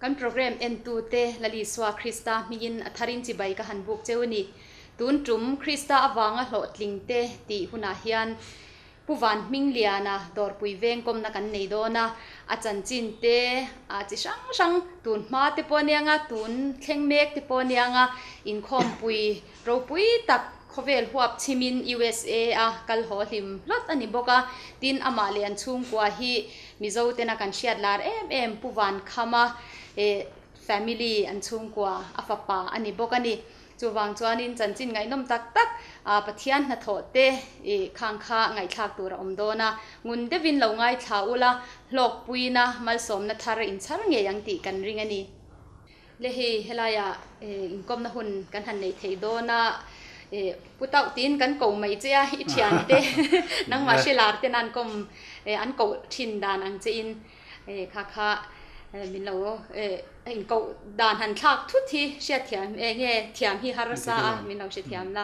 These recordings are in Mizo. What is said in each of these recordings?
Kan program entute Lal Isua Krista hmingin a tharin chibai ka han buk cheu a ni. Tun tum Krista avanga hlawhtlingte tih hunah hian Pu Van Hmingliana dawrpui veng kawmna kan nei dawn a, a chanchin te a chi hrang hrang tun hma te pawh aniang a, tun thleng mek te pawh aniang a, inkhawmpui ropui tak khawvel huap chhimin USA a kal haw hlim hlawt a ni bawk a, tin amah leh an chhungkua hi Mizo tena kan hriat lar em em Pu Van Khama family an chhungkua a fapa a ni bawk a ni. Chuvang chuanin chanchin ngaihnawm tak tak Pathian hnathawh te i khang kha ngaihthlak tur a awm dawn a, ngun deuhin lo ngaithla ula, hlawkpuina malsawmna thar inchhar ngei ang tih kan ring a ni. Le hei helaiah inkawmna hun kan han nei thei dawn a, pu tauh tiin kan ko mai che a, i thiante nangmah hrelar ten an kawm an koh thin dan ang che in. Kha kha min lo inkoh dan han thlak thut hi hriatthiam eng nge thiam hi harsa a min lo hrethiam la.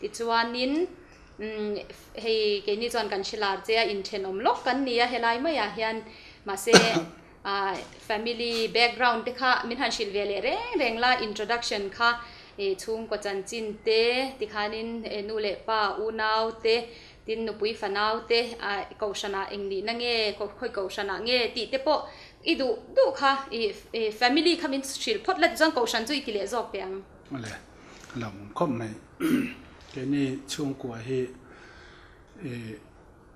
Tichuanin hei keini chuan kan hre lar che a inthenawm lawk kan ni a helai maiah hian mahse family background te kha min han hrilh ve leh reng reng la introduction kha chhungkaw chanchin te tikhanin nu leh pa unau te Tin, nupui fanau te kohhranah eng nihna nge, khawi kohhranah nge tih te pawh i duh duh kha i family kha min hrilh phawt la tichuan kohhran chu i ti leh zawk teh ang. Awle, ka lo awm khawp mai. Keini chhungkua hi i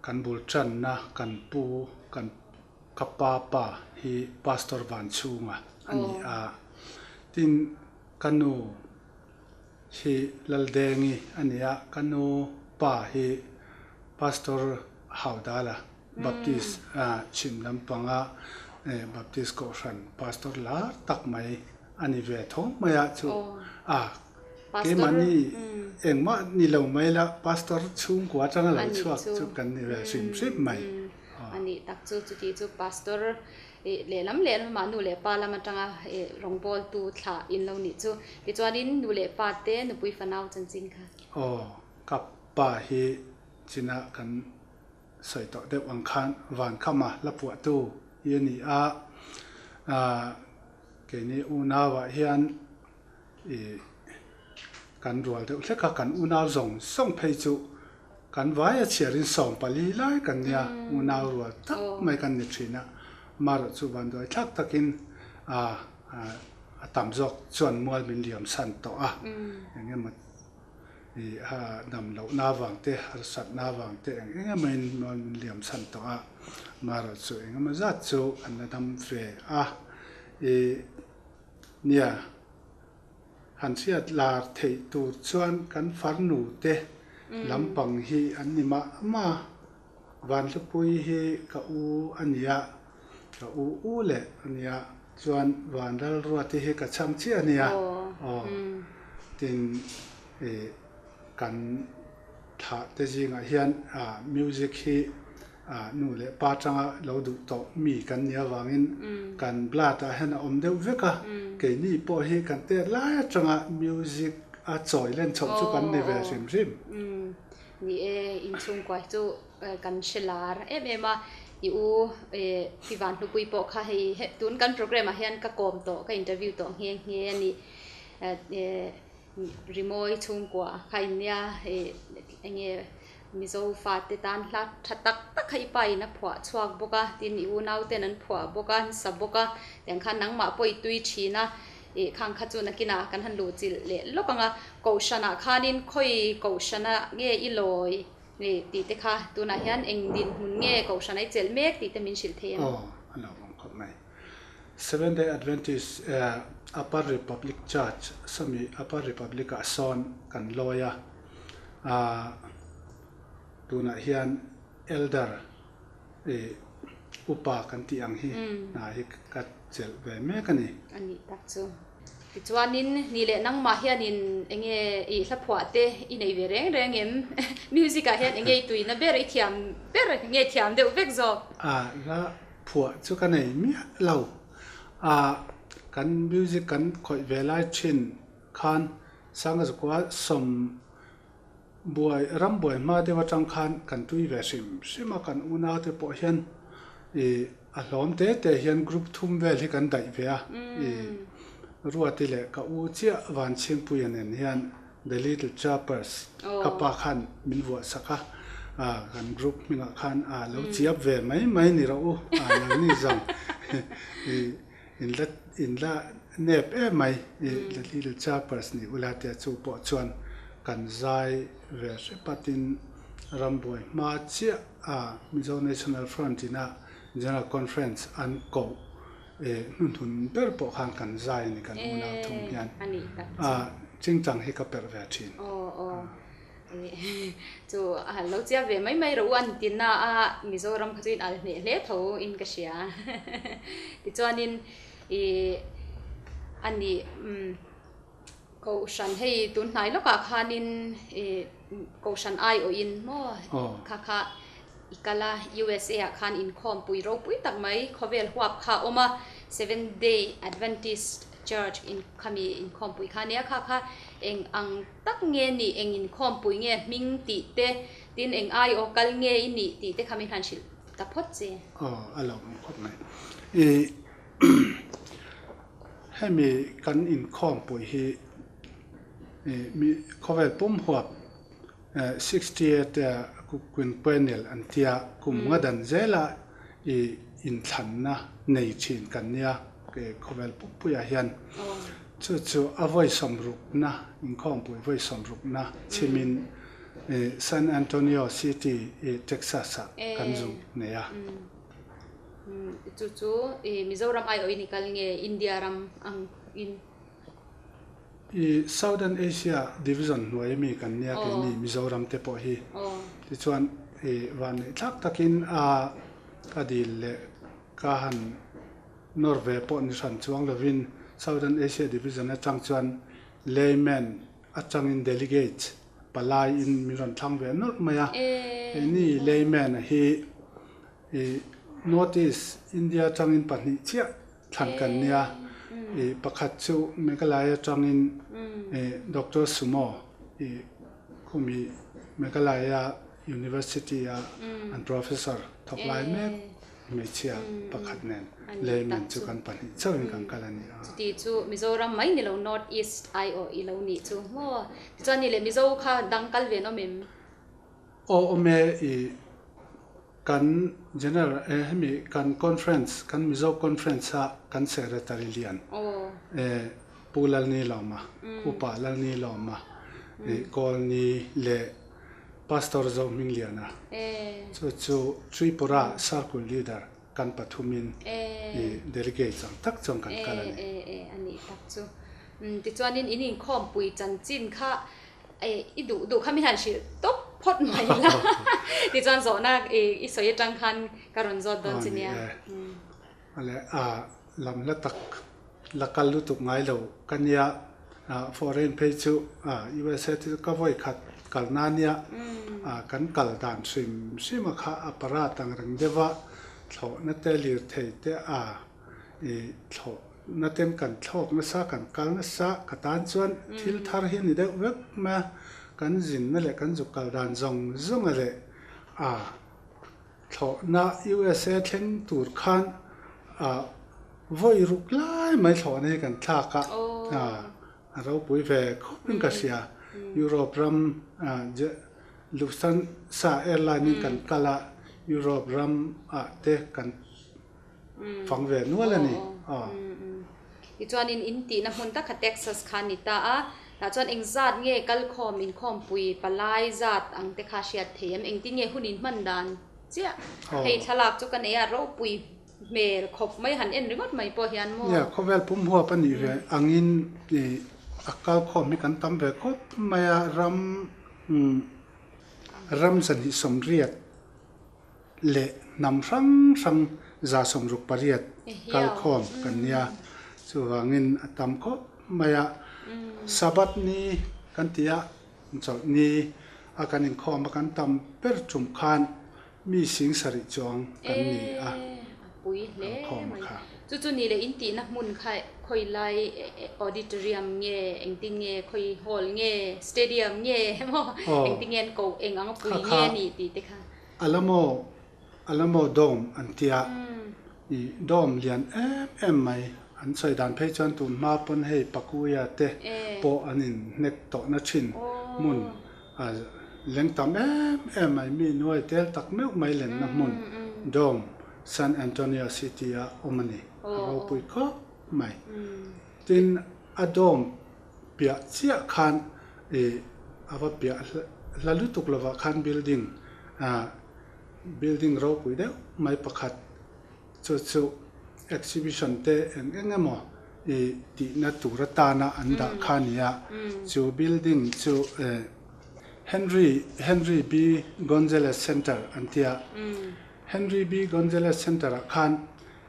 kan bul tanna kan pu kan ka pa pa hi Pastor Vanchhunga a ni a, tin ka nu Hi Laldengi a ni a, ka nu pa hi Pastor Haudala Baptist chhim lampanga Baptist Kohhran Pastor lar tak mai a ni ve tho mai a chu a keimahni engmah ni lo mai la Pastor chhungkua atanga lo chhuak chu kan ni ve hrim hrim mai. A nih tak chu chuti chu Pastor Ih lehlam lehlam ah nu leh pa lam atanga ih rawngbawltu thlah in lo nih chu. Tichuanin nu leh pa te nupui fanau chanchin kha. Aw, ka pa hi china kan sawi tawh deuh ang khan Vankhama la puahtu hi a ni a, ah keini unauah hian ih kan rual deuh hlek a, kan unau zawng zawng phei chu Kan vai a chhiarin 40 lai kan nia, unau rual tak mai kan ni thin a, marawh chu vanduai thlak takin a tam zawk chuan mual min liam san tawh a, eng emaw ih dam lohna avang te, harsatna avang te eng eng emawin mual min liam san tawh a, marawh chu eng emaw zat chu an la dam ve a, ih nia. Han hriat lar theih tur chuan kan farnu te lampang hi an ni mah mah. Vanhlupui hi ka u a nia, ka u u leh a nia, chuan Vanlalruati hi ka chhang chiah a nia. Aw, tin ih kan thlah te zingah hian music hi Nu leh pa atanga lo duh tawh mi kan nih avangin kan blood ah hian a awm deuh vek a, keini pawh hi kan tet lai atanga music a chawi len chhoh chu kan ni ve hrim hrim. Ni e, inchhungkua hi chu kan hre lar em em a, i u Pi Vanhlupui pawh kha hei tun kan programme ah hian ka kawm tawh, ka interview tawh nghe nghe a ni. Rimawi chhungkua kha in nia enge Mizo fate tan hla tha tak tak kha i pa in a phuah chhuak bawk a, tin i unau ten an phuah bawk a, an sa bawk a, tiang khan nangmah pawh i tui thin a, ih khang kha chu nakinah kan han luh chilh leh lawk ang a, Kohhranah khanin khawi Kohhrana nge i lawi ih tih te kha tunah hian eng dinhmun nge Kohhrana i chelh mek tih te min hrilh thei em? Aw, a lo awm khawp mai. Seventh Day Adventist Upper Republic Church, sawmi Upper Republic ah sawn kan lawi a, Ah tunah hian elder ih upa kan tih ang hi hna hi ka chelh ve mek a ni. A nih tak chu. Tichuanin ni leh nangmah hianin enge ih hla phuah te i nei ve reng reng em? Music ah hian enge i tuina ber, i thiam ber nge thiam deuh vek zawk? Ah hla phuah chu ka nei miah lo. Ah kan music kan khawih ve lai thin khan Sangazukua sawm buai ram buai hma deuh atang khan kan tui ve hrim hrim a, kan unaute pawh hian ih A hlawm te te hian group thum vel hi kan daih ve a, i Ruati leh ka u chiah Vanchhingpuia nen hian The Little Choppers ka pa khan min vuah sak a, kan group hmingah khan a lo chiap ve mai mai ni rawh u, a nangni zawng i inla inla nep em mai i The Little Choppers ni ula tia chu pawh chuan kan zai ve hrep a tin rambuai hma chiah a Mizo National Front ina General Conference an koh hnuhnun ber pawh khan kan zai a ni kan unau thum hian a chingchang hi ka perh ve thin. Aw aw chu a lo chiah ve mai mai rawh u an ti na a Mizoram kha chu in al hneh hle tho in ka hria tichuanin ih a nih umm. Kohhran hei tun hnai lawkah khanin ih Kohhran aiawhin maw kha kha i kal a, USA ah khan inkhawmpui ropui tak mai khawvel huap kha a awm a, Seventh Day Adventist Church in khami inkhawmpui kha a nia, kha kha eng ang tak nge nih, eng inkhawmpui nge hming tih te, tin eng aiaw kal nge i nih tih te kha min han hrilh ta phawt che. Aw a lo awm khawp mai. Ih Hemi kan inkhawmpui hi mi khawvel pum huap 68 quinquennial an tia kum nga dan zela i inthlanna nei thin kan nia khawvel pumpuiah hian chu chu a vawi sawmrukna inkhawmpui vawi sawmrukna chhimin San Antonio City Texas ah kan zung nei a. Chu chu i Mizoram aiawhin i kal nge India ram ang in? I Southern Asia Division hnuai ami kan nia keini Mizoram te pawh hi. Tichuan i vanneih thlak takin a ka dil leh ka han nawr ve pawh ni hran chuang lovin Southern Asia Division atang chuan layman atangin delegate palai in min rawn thlang ve nawlh mai a. Keini layman a hi I North East India atangin pahnih chiah thlan kan nia. I pakhat chu Meghalaya atangin i Doctor Sumo i khumi Meghalaya University a an professor thawk lai mek hmeichhia pakhat nen layman chu kan pahnih chauhin kan kal a ni a. Chuti chu Mizoram mai ni lo North East aiawh i lo nih chu maw? Tichuan ni leh Mizo kha dang kal ve an awm em? Aw awm e i Kan General eh hemi kan conference kan Mizo conference a kan secretary lian eh Pu Lalnilawma Upa Lalnilawma ih Kawlni leh Pastor Zohmingliana chu chu Tripura circle leader kan pathumin ih delegates ang tak chuan kan kal a ni. Eh a nih tak chu. Tichuanin in inkhawmpui chanchin kha I duh duh kha min han hrilh tawp phawt mai la tichuan zawhna i sawi atang khan ka rawn zawt dawn che nia. Ale a lam hla tak la kal lutuk ngai lo ka nia foreign phei chu USA te chu ka vawi khat kal na nia kan kal dan hrim hrim a kha a parat ang reng deuh a thlawhna te lirthei te a I thlawh na ten kan thlawk nasa, kan kal nasa, ka tan chuan thil thar hi a ni deuh vek mai a, kan zinna leh kan zuk kal dan zawng zawnga leh a thlawhna USA thleng tur khan a vawi ruk lai mai thlawhna hi kan thlak a, a ropui ve khawp in ka hria. Europe ram Lufthansa airline in kan kal a, Europe ram ah te kan fang ve nual a ni. Aw. Tichuanin in tihna hmun tak kha Texas kha a ni ta a, tah chuan engzat nge kalkhawm inkhawmpui palai zat ang te kha hriat thei em? Engtin nge hun inhman dan chiah? Hei thlalak chu ka nei a, ropui hmel khawp mai han en ringawt mai pawh hian maw? Nia, khawvel pum huap a nih ve angin a kalkhawm hi kan tam ve khawp mai a, ram ram 280 leh hnam hrang hrang 168 kalkhawm kan nia. Chuvangin a tam khawp mai a, Sabbath ni kan ti a, chawlh ni a kan inkhawm a kan tam ber tum khan mi 7000 chuang kan ni a, kalkhawm a kha. Chu chu ni leh in tihna hmun kha khawi lai auditorium nge engtin nge khawi hall nge stadium nge emaw engtin nge an koh eng ang a pui nge a nih tih te kha. Alamo Alamo Dome an tia. I dawm lian em em mai. An sawi dan phei chuan tun hma pawn hei Pakuia te pawh an in hnek tawhna thin hmun a leng tam em em mai. Mi nuai tel tak meuh mai lenna hmun dawm San Antonio City a awm a ni. A ropui khawp mai. Tin, a dawm piah chiah khan i a va piah hla lutuk lovah khan building Building ropui deuh mai pakhat chu chu exhibition te eng eng emaw ih tihna tur atana an dah kha a ni a, chu building chu Henry Henry B Gonzales Center an ti a, Henry B Gonzales Center ah khan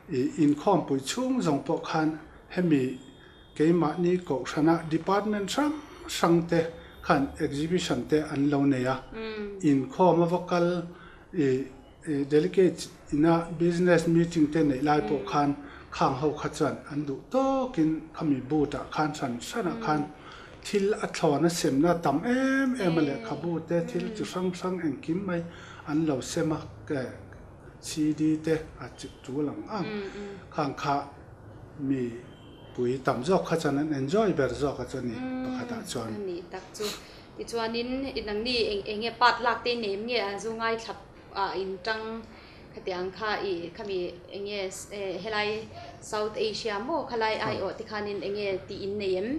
ih inkhawmpui chhung zawng pawh khan hemi Keimahni kohhrana department hrang hrang te khan exhibition te an lo nei a, inkhawm a va kal i delegate ina business meeting te neih lai pawh khan khang ho kha chuan an duh tawkin khami booth ah khan hran hranah khan thil a thlawn a semna tam em em a lehkhabu te thil chi hrang hrang engkim mai an lo sem a, CD te a chik tul ang ang khang kha mi Pui tam zawk kha chuan an enjoy ber zawk a chu ni pakhat ah chuan. A nih tak chu. Tichuanin nangni eng eng nge part lak te nei em nge a zu ngaithla ah in tang khatiang kha i khami eng nge helai South Asia maw khalai aiawh te khanin eng nge tih in nei em?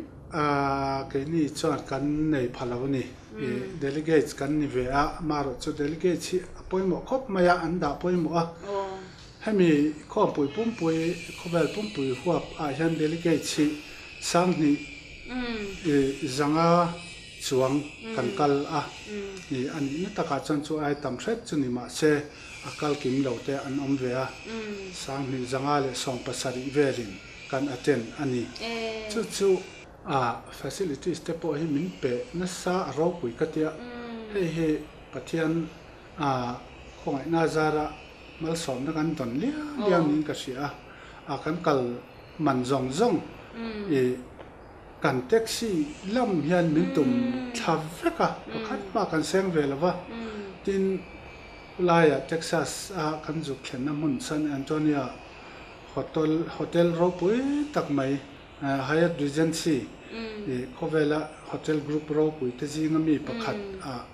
Keini chuan kan nei pha lo a ni. I delegates kan ni ve a, amaherawhchu delegates hi a pawimawh khawp mai a, an dah pawimawh a. Hemi khawmpui pumpui, khawvel pumpui huap ah hian delegates hi sanghnih i zanga chuang kan kal a, i a nihna takah chuan chu ai tam hret chu ni mahse a kal kim lo te an awm ve a, sanghnih zanga leh 70 velin kan attend a ni. Chu chu a facilities te pawh hi min pe nasa a ropui ka tia, hei hi Pathian a khawngaihna zara Malsawmna kan dawn liau liau niin ka hria a, a kan kal man zawng zawng i kan taxi lam hian min tum thla vek a, pakhat hma kan seng ve lo va, tin khulaiah Texas a kan zuk thlenna hmun San Antonio hotel hotel ropui tak mai Hyatt Regency i khawvela hotel group ropui te zinga mi pakhat ah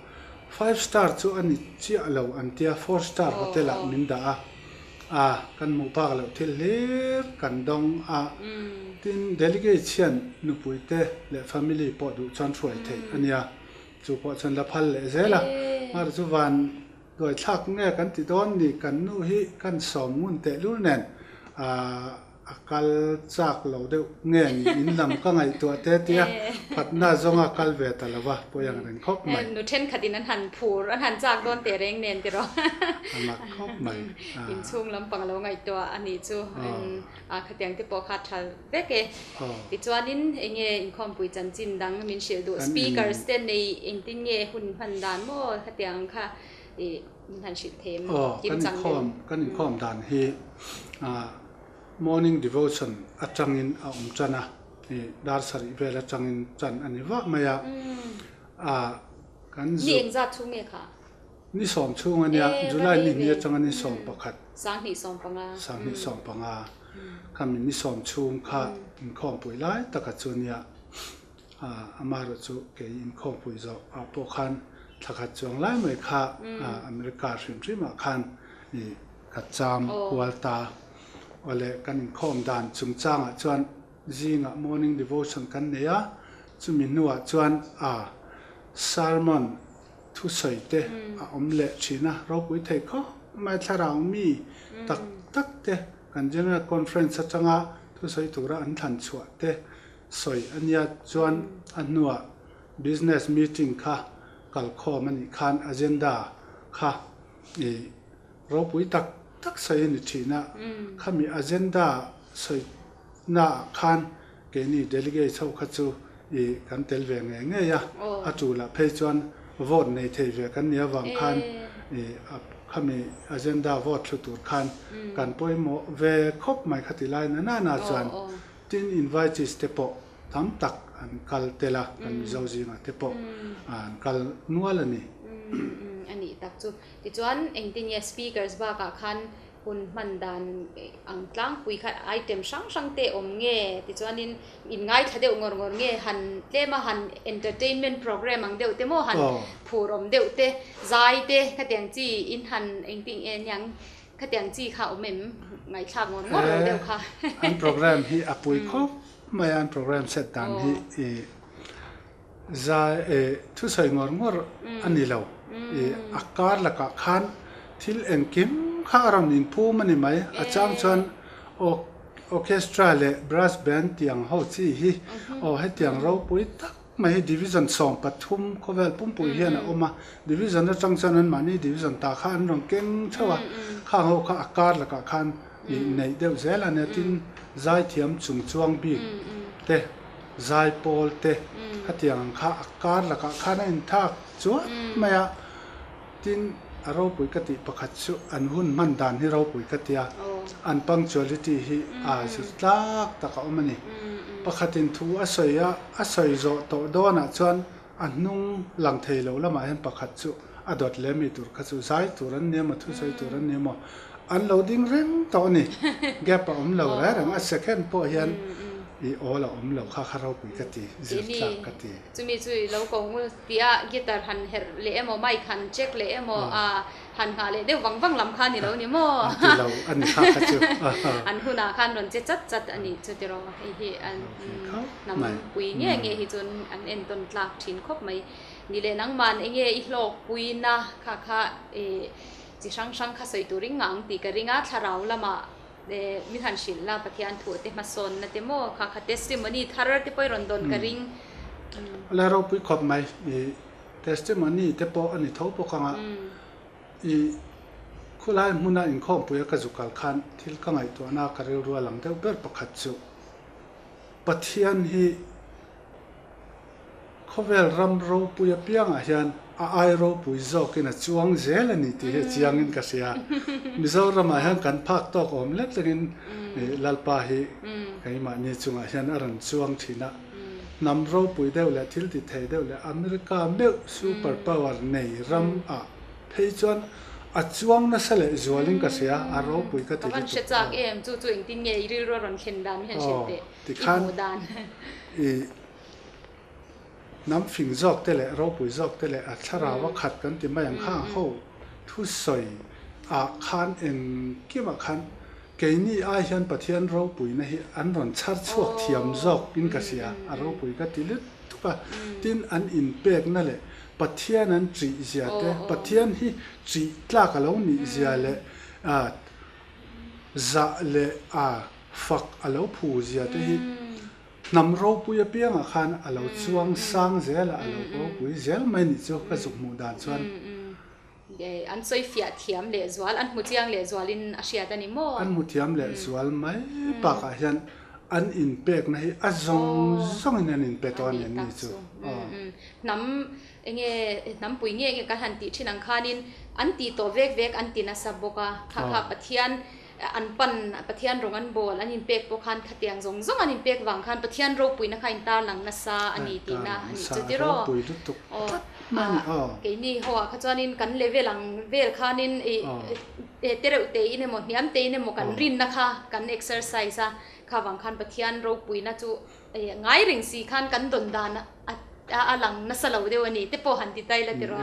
Five star chu a ni chiah lo an tia, four star hotel ah min dah a, a kan hmuh phak loh thil hlir kan dawng a, tin delegates hian nupui te leh family pawh duh chuan hruai theih a nia, chu pawh chuan la phal leh zel a, mar chu van duaithlak nge kan ti dawn ni, kan nu hi kan sawm ngun teh lul nen ah. A kal chak lo deuh nge ni in lam ka ngaihtuah te tia phatna zawnga kal ve ta lo va, pawi ang reng khawp mai. Nu thenkhatin an han phur, an han chak dawn teh reng nen tiraw. A mak khawp mai. Inchhung lampang lo ngaihtuah a nih chu khatiang te pawh kha tha vek e. Tichuanin eng nge inkhawmpui chanchin dang min hrilh duh? Speakers te nei engtin nge hun hman dan maw khatiang kha min han hrilh thei em? Kim chang deuh. Kan inkhawm dan hi Morning devotion atangin a awm tan a, i dar sarih vel atangin tan a ni vah mai a, a kan zuk. Ni engzat chhung nge kha? Ni sawm chhung a nia, July ni hnih atanga ni 11. 2015. 2015 khami ni sawm chhung kha inkhawmpui lai taka chu a nia, a amaherawh chu kei inkhawmpui zawh ah pawh khan thla khat chuang lai mai kha America hrim hrim ah khan i Ka cham kual ta. Awle, kan inkhawm dan chungchangah chuan zingah morning devotion kan nei a, chumi hnuah chuan a sermon thusawi te a awm leh thin a, ropui thei khawp mai thlarau mi tak tak te kan General Conference atanga thusawi tura an thlan chhuah te sawi a nia chuan a hnuah business meeting kha kalkhawm a nih khan agenda kha i Ropui tak tak sawi a ni thin a, khami agenda sawi naah khan keini delegates ho kha chu i kan tel ve ngei ngei a, a tulah phei chuan vote nei thei ve kan nih avang khan i khami agenda vote thlu tur khan kan pawimawh ve khawp mai kha ti lai na nana chuan tin invitees te pawh tam tak an kal tel a, kan Mizo zingah te pawh an kal nual a ni. A nih tak chu. Tichuan, engtin nge speakers bakah khan Hun hman dan ang tlangpui kha item hrang hrang te awm nge tichuanin in ngaithla deuh ngawr ngawr nge han tlema han entertainment program ang deuh te maw han phur awm deuh te zai te khatiang chi in han engtin nge niang khatiang chi kha awm em ngaihthlak ngawr ngawr lo deuh kha. An program hi a pui khawp mai a, an program set dan hi i Zai e thusawi ngawr ngawr a ni lo. I a kar lakah khan thil engkim kha a rawn inphum a ni mai. A chang chuan orchestra leh brass band tiang ho chi hi aw hetiang ropui tak mai hi division 13 khawvel pumpui hian a awm a. Division atang chuan anmahni division ta kha an rawn keng theuh a, khang ho kha a kar lakah khan i neih deuh zel a nia. Tin, zaithiam chungchuang bik te. Zaipawl te khatiang ang kha a kar lakah khan a inthak chuat mai a, tin a ropui ka tih pakhat chu an hun hman dan hi ropui ka tia, an punctuality hi a zir tlak tak a awm a ni. Pakhatin thu a sawi a, a sawi zawh tawh dawnah chuan a hnung lang thei lo lamah hian pakhat chu a dawt leh mi tur kha chu zai tur an ni emaw thusawi tur an ni emaw an lo ding reng tawh a ni. Gap a awm lo reng reng a, second pawh hian i awl a awm lo kha kha ropui ka ti, zir tlak ka ti. Chumi chu i lo ko ngul tih a guitar han herh leh emaw mic han check leh emaw a han nghah leh deuh vang vang lam kha a ni lo ni maw? An ti lo a ni kha kha chu. An hunah khan rawn che chat chat a nih chu tiraw hei hi an hnam pui nge nge hi chuan an entawn tlak thin khawp mai. Ni leh nangman enge i hlawkpuina kha kha ih chi hrang hrang kha sawi tur i ngang tih ka ring a, thlarau lamah mi han hrilh la Pathian thuah te hmasawnna te maw kha kha testimony thar te pawh i rawn dawn ka ring. La ropui khawp mai ih testimony te pawh a ni tho bawk ang a, ih khulai hmuna inkhawmpui a ka zu kal khan thil ka ngaihtuahna ka rilru a lang deuh ber pakhat chu Pathian hi Khawvel ram ropui apiangah hian a ai ropui zawkin a chuang zel a ni tih hi a chiangin ka hria. Mizoramah hian kan phak tawk awm lek lekin Lalpa hi keimahni chungah hian a rawn chuang thin a. Hnam ropui deuh leh thil ti thei deuh leh America meuh super power nei ram ah phei chuan a chuang nasa leh zualin ka hria, a ropui ka ti lutuk. Ka van hre chak em, chu chu engtin nge i rilru a rawn thlen dan hian hrilh teh i hmuh dan. Hnam fing zawk te leh ropui zawk te leh a thlarau a khat kan ti mai ang kha ang ho thusawi ah khan engkimah khan keini ai hian Pathian ropuina hi an rawn chhar chhuak thiam zawk in ka hria, a ropui ka ti lutuk a, tin an inpekna leh Pathian an ṭih zia te, Pathian hi ṭih tlak a lo nih zia leh zah leh a fak a lo phu zia te hi Hnam ropui apiangah khan a lo chuang sang zel a, a lo ropui zel mai nih chu ka zuk hmuh dan chuan. An sawi fiah thiam leh zual, an hmu chiang leh zualin a hriat a ni maw? An hmu thiam leh zual mai bakah hian an inpekna hi a zawng zawngin an inpe tawh a ni an ni chu. Hnam enge hnampui nge nge kan han tih thin ang khanin an tih tawh vek vek an ti nasa bawk a, kha kha Pathian An pan Pathian rawng an bawl an inpek pawh khan khatiang zawng zawng an inpek vang khan Pathian ropuina kha intarlang nasa a ni tihna a nih chu tiraw? Aw, keini ho ah kha chuanin kan level ang vel khanin ih te reuh tein emaw hniam tein emaw kan rinna kha kan exercise a, kha vang khan Pathian ropuina chu ngai reng si khan kan dawn dan a lang nasa lo deuh a ni te pawh han ti ta ila tiraw?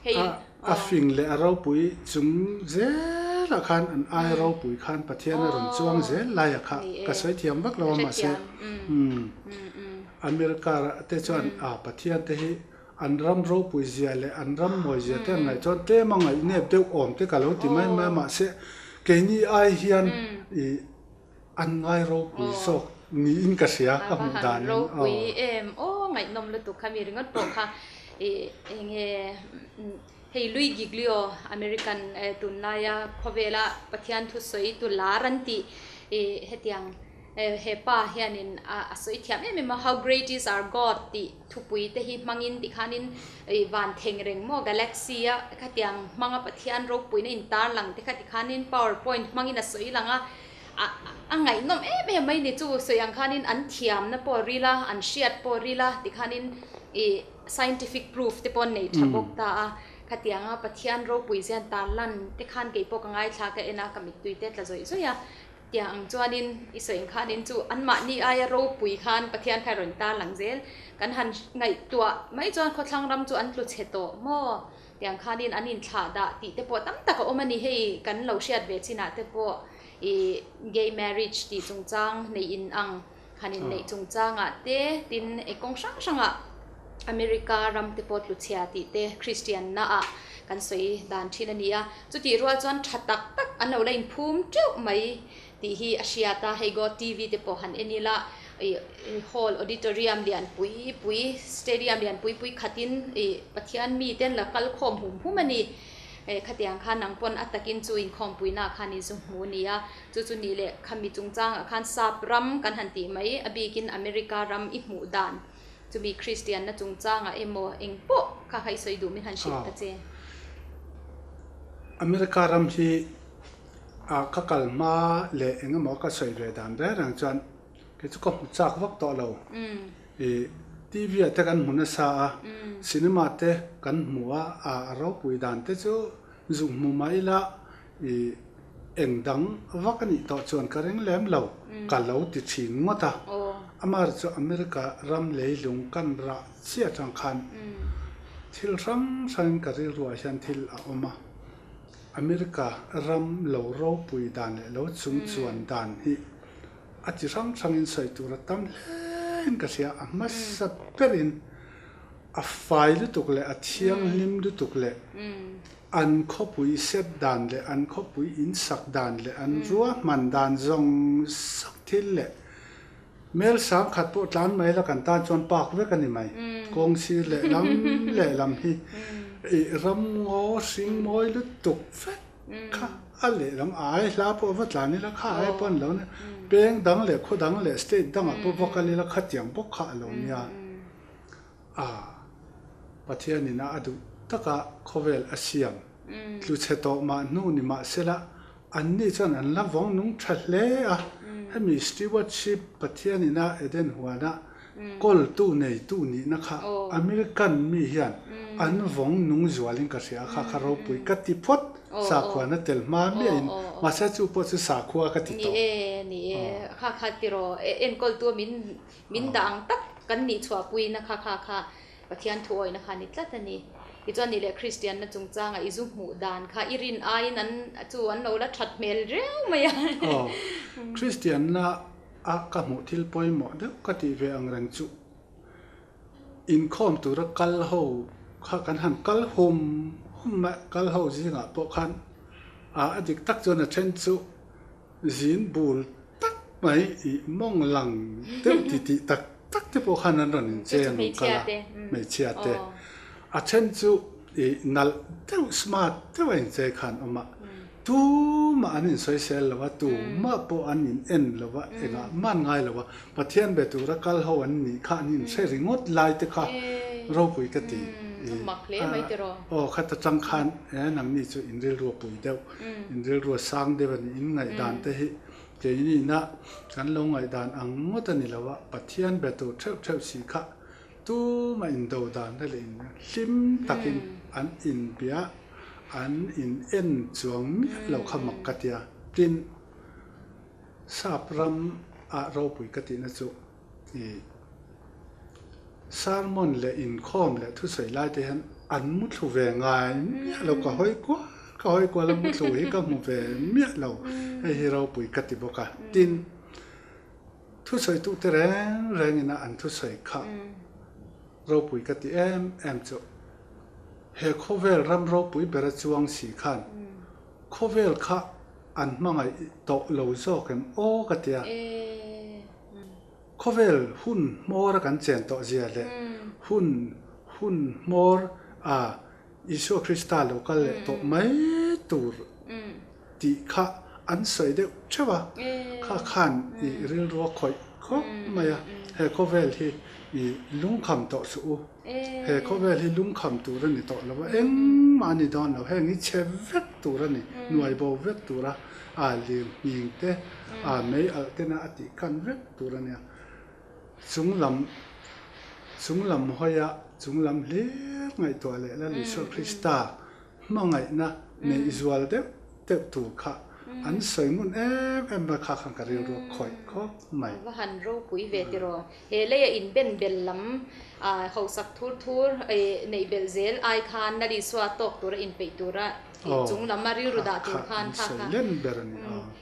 Hei. A fing leh a ropui chung zelah khan an ai ropui khan Pathian a rawn chuang zel laia kha ka sawi thiam vak lo a mahse America te chuan a Pathian te hi an ram ropui zia leh an ram mawi zia te an ngaih chuan tlem a ngaihnep deuh awm te ka lo ti mai mai a mahse keini ai hian ih an ngai ropui zawk niin ka hria ka hmuh danin aw. Ropui em aw ngaihnawm lutuk kha mi ringawt pawh kha ih enge hei Louis Giglio American tunlaia khawvela Pathian thusawi tu lar an tih ih hetiang hepa hianin a sawi thiam em em a how great is our God tih thupui te hi hmangin tikhanin ih van theng reng maw galaxy a khatiang hmanga Pathian ropuina intarlang te kha tikhanin power point hmangin a sawi lang a a ngaihnawm em em mai ni chu sawi ang khanin an thiamna pawh a ril a an hriat pawh a ril a tikhanin ih scientific proof te pawh an nei tha bawk ta a. Khatianga Pathian ropui zian tarlan te khan kei pawh ka ngaithla ka en a, ka mittui te tla zawih zawih a. Tiang ang chuanin i sawi ang khanin chu anmahni aia ropui khan Pathian kha rawn tarlang zel. Kan han ngaihtuah mai chuan khawthlang ram chu an tlu chhe tawh maw? Tiang khanin an inthlah dah tih te pawh tam tak a awm a ni. Hei kan lo hriat ve chinah te pawh ih gay marriage tih chungchang neih in ang han inneih chungchangah te tin eng kawng hrang hrangah America ram te pawh tlu chhia tih te Christian na ah kan sawi dan thin a ni a. Chutih rual chuan tha tak tak an lo la inphum teuh mai tih hi a hriat a, hei God TV te pawh han en ila ih hall auditorium lian pui pui stadium lian pui pui khatin ih Pathian mite an la kal khawm hum hum a ni. Eh khatiang khan nang pawn a takin chu inkhawmpuina khan i zu hmu a ni a, chu chu nih leh khami chungchangah khan sap ram kan han tih mai a bikin America ram i hmuh dan chumi Kristian na chungchangah emaw eng pawh kha kha i sawi duh min han hrilh ta che. America ram hi a ka kal hma leh eng emaw ka sawi ve dan reng reng chuan kei chu ka hmu chak vak tawh lo. Ih TV ah te kan hmu nasa a, cinema te kan hmu a, a ropui dan te chu zuk hmu mah ila ih eng dang vak a nih tawh chuan ka ring lem lo, ka lo ti thin ngawt a. Amaherawhchu chu America ram leilung kan rah chiah atang khan thil hrang hrangin ka rilruah hian thil a awm a. America ram lo ropui dan leh lo chungchuan dan hi a chi hrang hrangin sawi tur a tam hlein ka hria. A hmasa berin a fai lutuk leh a thianghlim lutuk leh an khawpui set dan leh an khawpui insak dan leh an ruahman dan zawng zawng thil leh Mel sang khat pawh tlan mai la kan tan chuan park vek a ni mai. Kawng sir lehlam lehlam hi ih ramngaw hring mawi lutuk vek kha a lehlam ai hla pawh va tlan ila kha ai pawh an lo nia. Peng dang leh khaw dang leh state dangah pawh va kal ila khatiang bawk kha a lo nia. A Pathianin a duh taka khawvel a siam tlu chhe tawh mah hnu ni mahsela Anni chuan an la vawng nung tha hle a, hemi stewardship Pathianin a Eden huana kawltu neitu nihna kha American mi hian an vawng nung zualin ka hria a, kha kha ropui ka ti phawt, sakhuana tel hma miahin, mahse chu pawh chu sakhua ka ti tawh. Ni e, ni e, kha kha tiraw enkawltu min min dah ang tak kan nih chhuahpuina kha kha kha Pathian thu awihna kha ni tlat a ni. Tichuan nih leh Kristianna chungchanga i zu hmuh dan kha i rin aiin an chu an lo la that hmel riau mai a. Aw, Kristianna a ka hmuh thil pawimawh deuh ka tih ve ang reng chu inkhawm tura kal ho kha kan han kal hum hum mai a, kal ho zingah pawh khan a dik tak chuan a then chu Zin bul tak mai i mawng lang deuh ti tih tak tak te pawh khan an rawn inchei an rawn kal a, hmeichhia te. A then chu i nalh deuh smart deuh a inchei khan awm a, tumah an insawisel lo a, tumah pawh an in en lo a, engah mah an ngai lo a, Pathian be tura kal ho an nih kha an inhre ringawt lai te kha ropui ka ti. Aw khata tang khan nangni chu in rilru a pui deuh. In rilru a sang deuh a ni. In ngaihdan te hi keini ina kan lo ngaihdan ang ngawt a ni lo a, Pathian be tur theuh theuh si kha tumah in do dan na leh in hlim takin an inbia, an in en chuang miah lo kha mak ka tia. Tin, sap ram ah ropui ka tihna chu i sermon leh inkhawm leh thusawi lai te hian an muthlu ve ngai miah lo, ka hawi kual ka hawi kual a muthlu hi ka hmu ve miah lo, hei hi ropui ka ti bawk a. Tin, thusawi tu te reng reng ina an thusawi kha ropui ka ti em em chu he khawvel ram ropui bera chuang si khan khawvel kha an hmangaih tawh lo zawk em aw ka ti a. Khawvel hun hmawr a kan chen tawh zia leh hun hun hmawr a Isua Krista lo kal leh tawh mai tur tih kha an sawi deuh theuh a, kha khan i rilru a khawih khawp mai a, he khawvel hi i lungkham tawh suh u, he khawvel hi lungkham tur a ni tawh lo a, engmah a ni dawn lo, heng hi chhe vek tur a ni, nuai bo vek tur a. A lir nghing te, a mei alh te na a tih kan vek tur a nia. Chung lam, chung lam hawi a, chung lam hlir ngaihtuah leh la Isua Krista. Hmangaihna neih zual deuh deuh tur kha an sawi ngun em em mai kha khan ka rilru a khawih khawp mai. A va han ropui ve tiraw. He leia inben bel lam hausak thur thur neih belh zel ai khan Nalisua tawk tura inpeih tura chung lam a rilru dah tur khan kha kha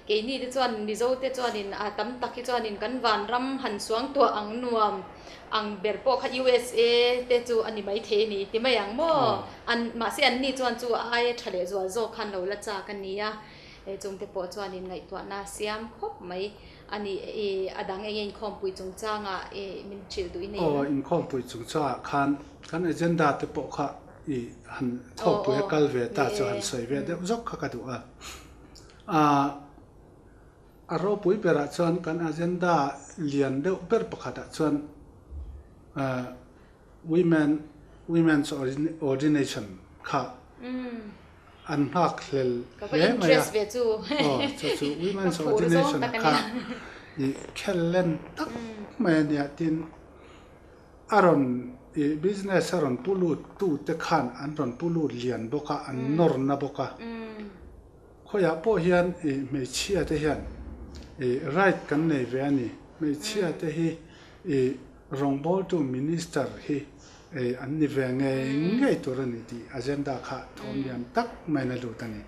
keini te chuan Mizo te chuanin a tam tak hi chuanin kan vanram han suang tuah ang nuam ang ber pawh kha USA te chu a ni maithei a ni ti mai ang maw? An mahse an ni chuan chu a aia tha leh zual zawk khan lo la chak a ni a, chungte pawh chuanin ngaihtuahna siam khawp mai a ni. I a dang eng nge inkhawmpui chungchangah i min hrilh duh i nei Aw, inkhawmpui chungchangah khan kan agenda te pawh kha i han khawmpui a kal ve ta chu han sawi ve deuh zawk kha ka duh a. Aa. A ropui berah chuan kan agenda lian deuh ber pakhatah chuan Women Women's Ordination kha an nghak hlel hle mai a. Aw chu chu Women's Ordination kha i khel len tak mai a nia tin a rawn i business a rawn pu lut tute khan an rawn pu lut lian bawk a an nawr na bawk a. Khawiah pawh hian i hmeichhia te hian i right kan nei ve a ni. Hmeichhia te hi i rawngbawltu minister hi an ni ve ngei ngei tur a ni tih agenda kha thawm lian tak maiin a lut a ni.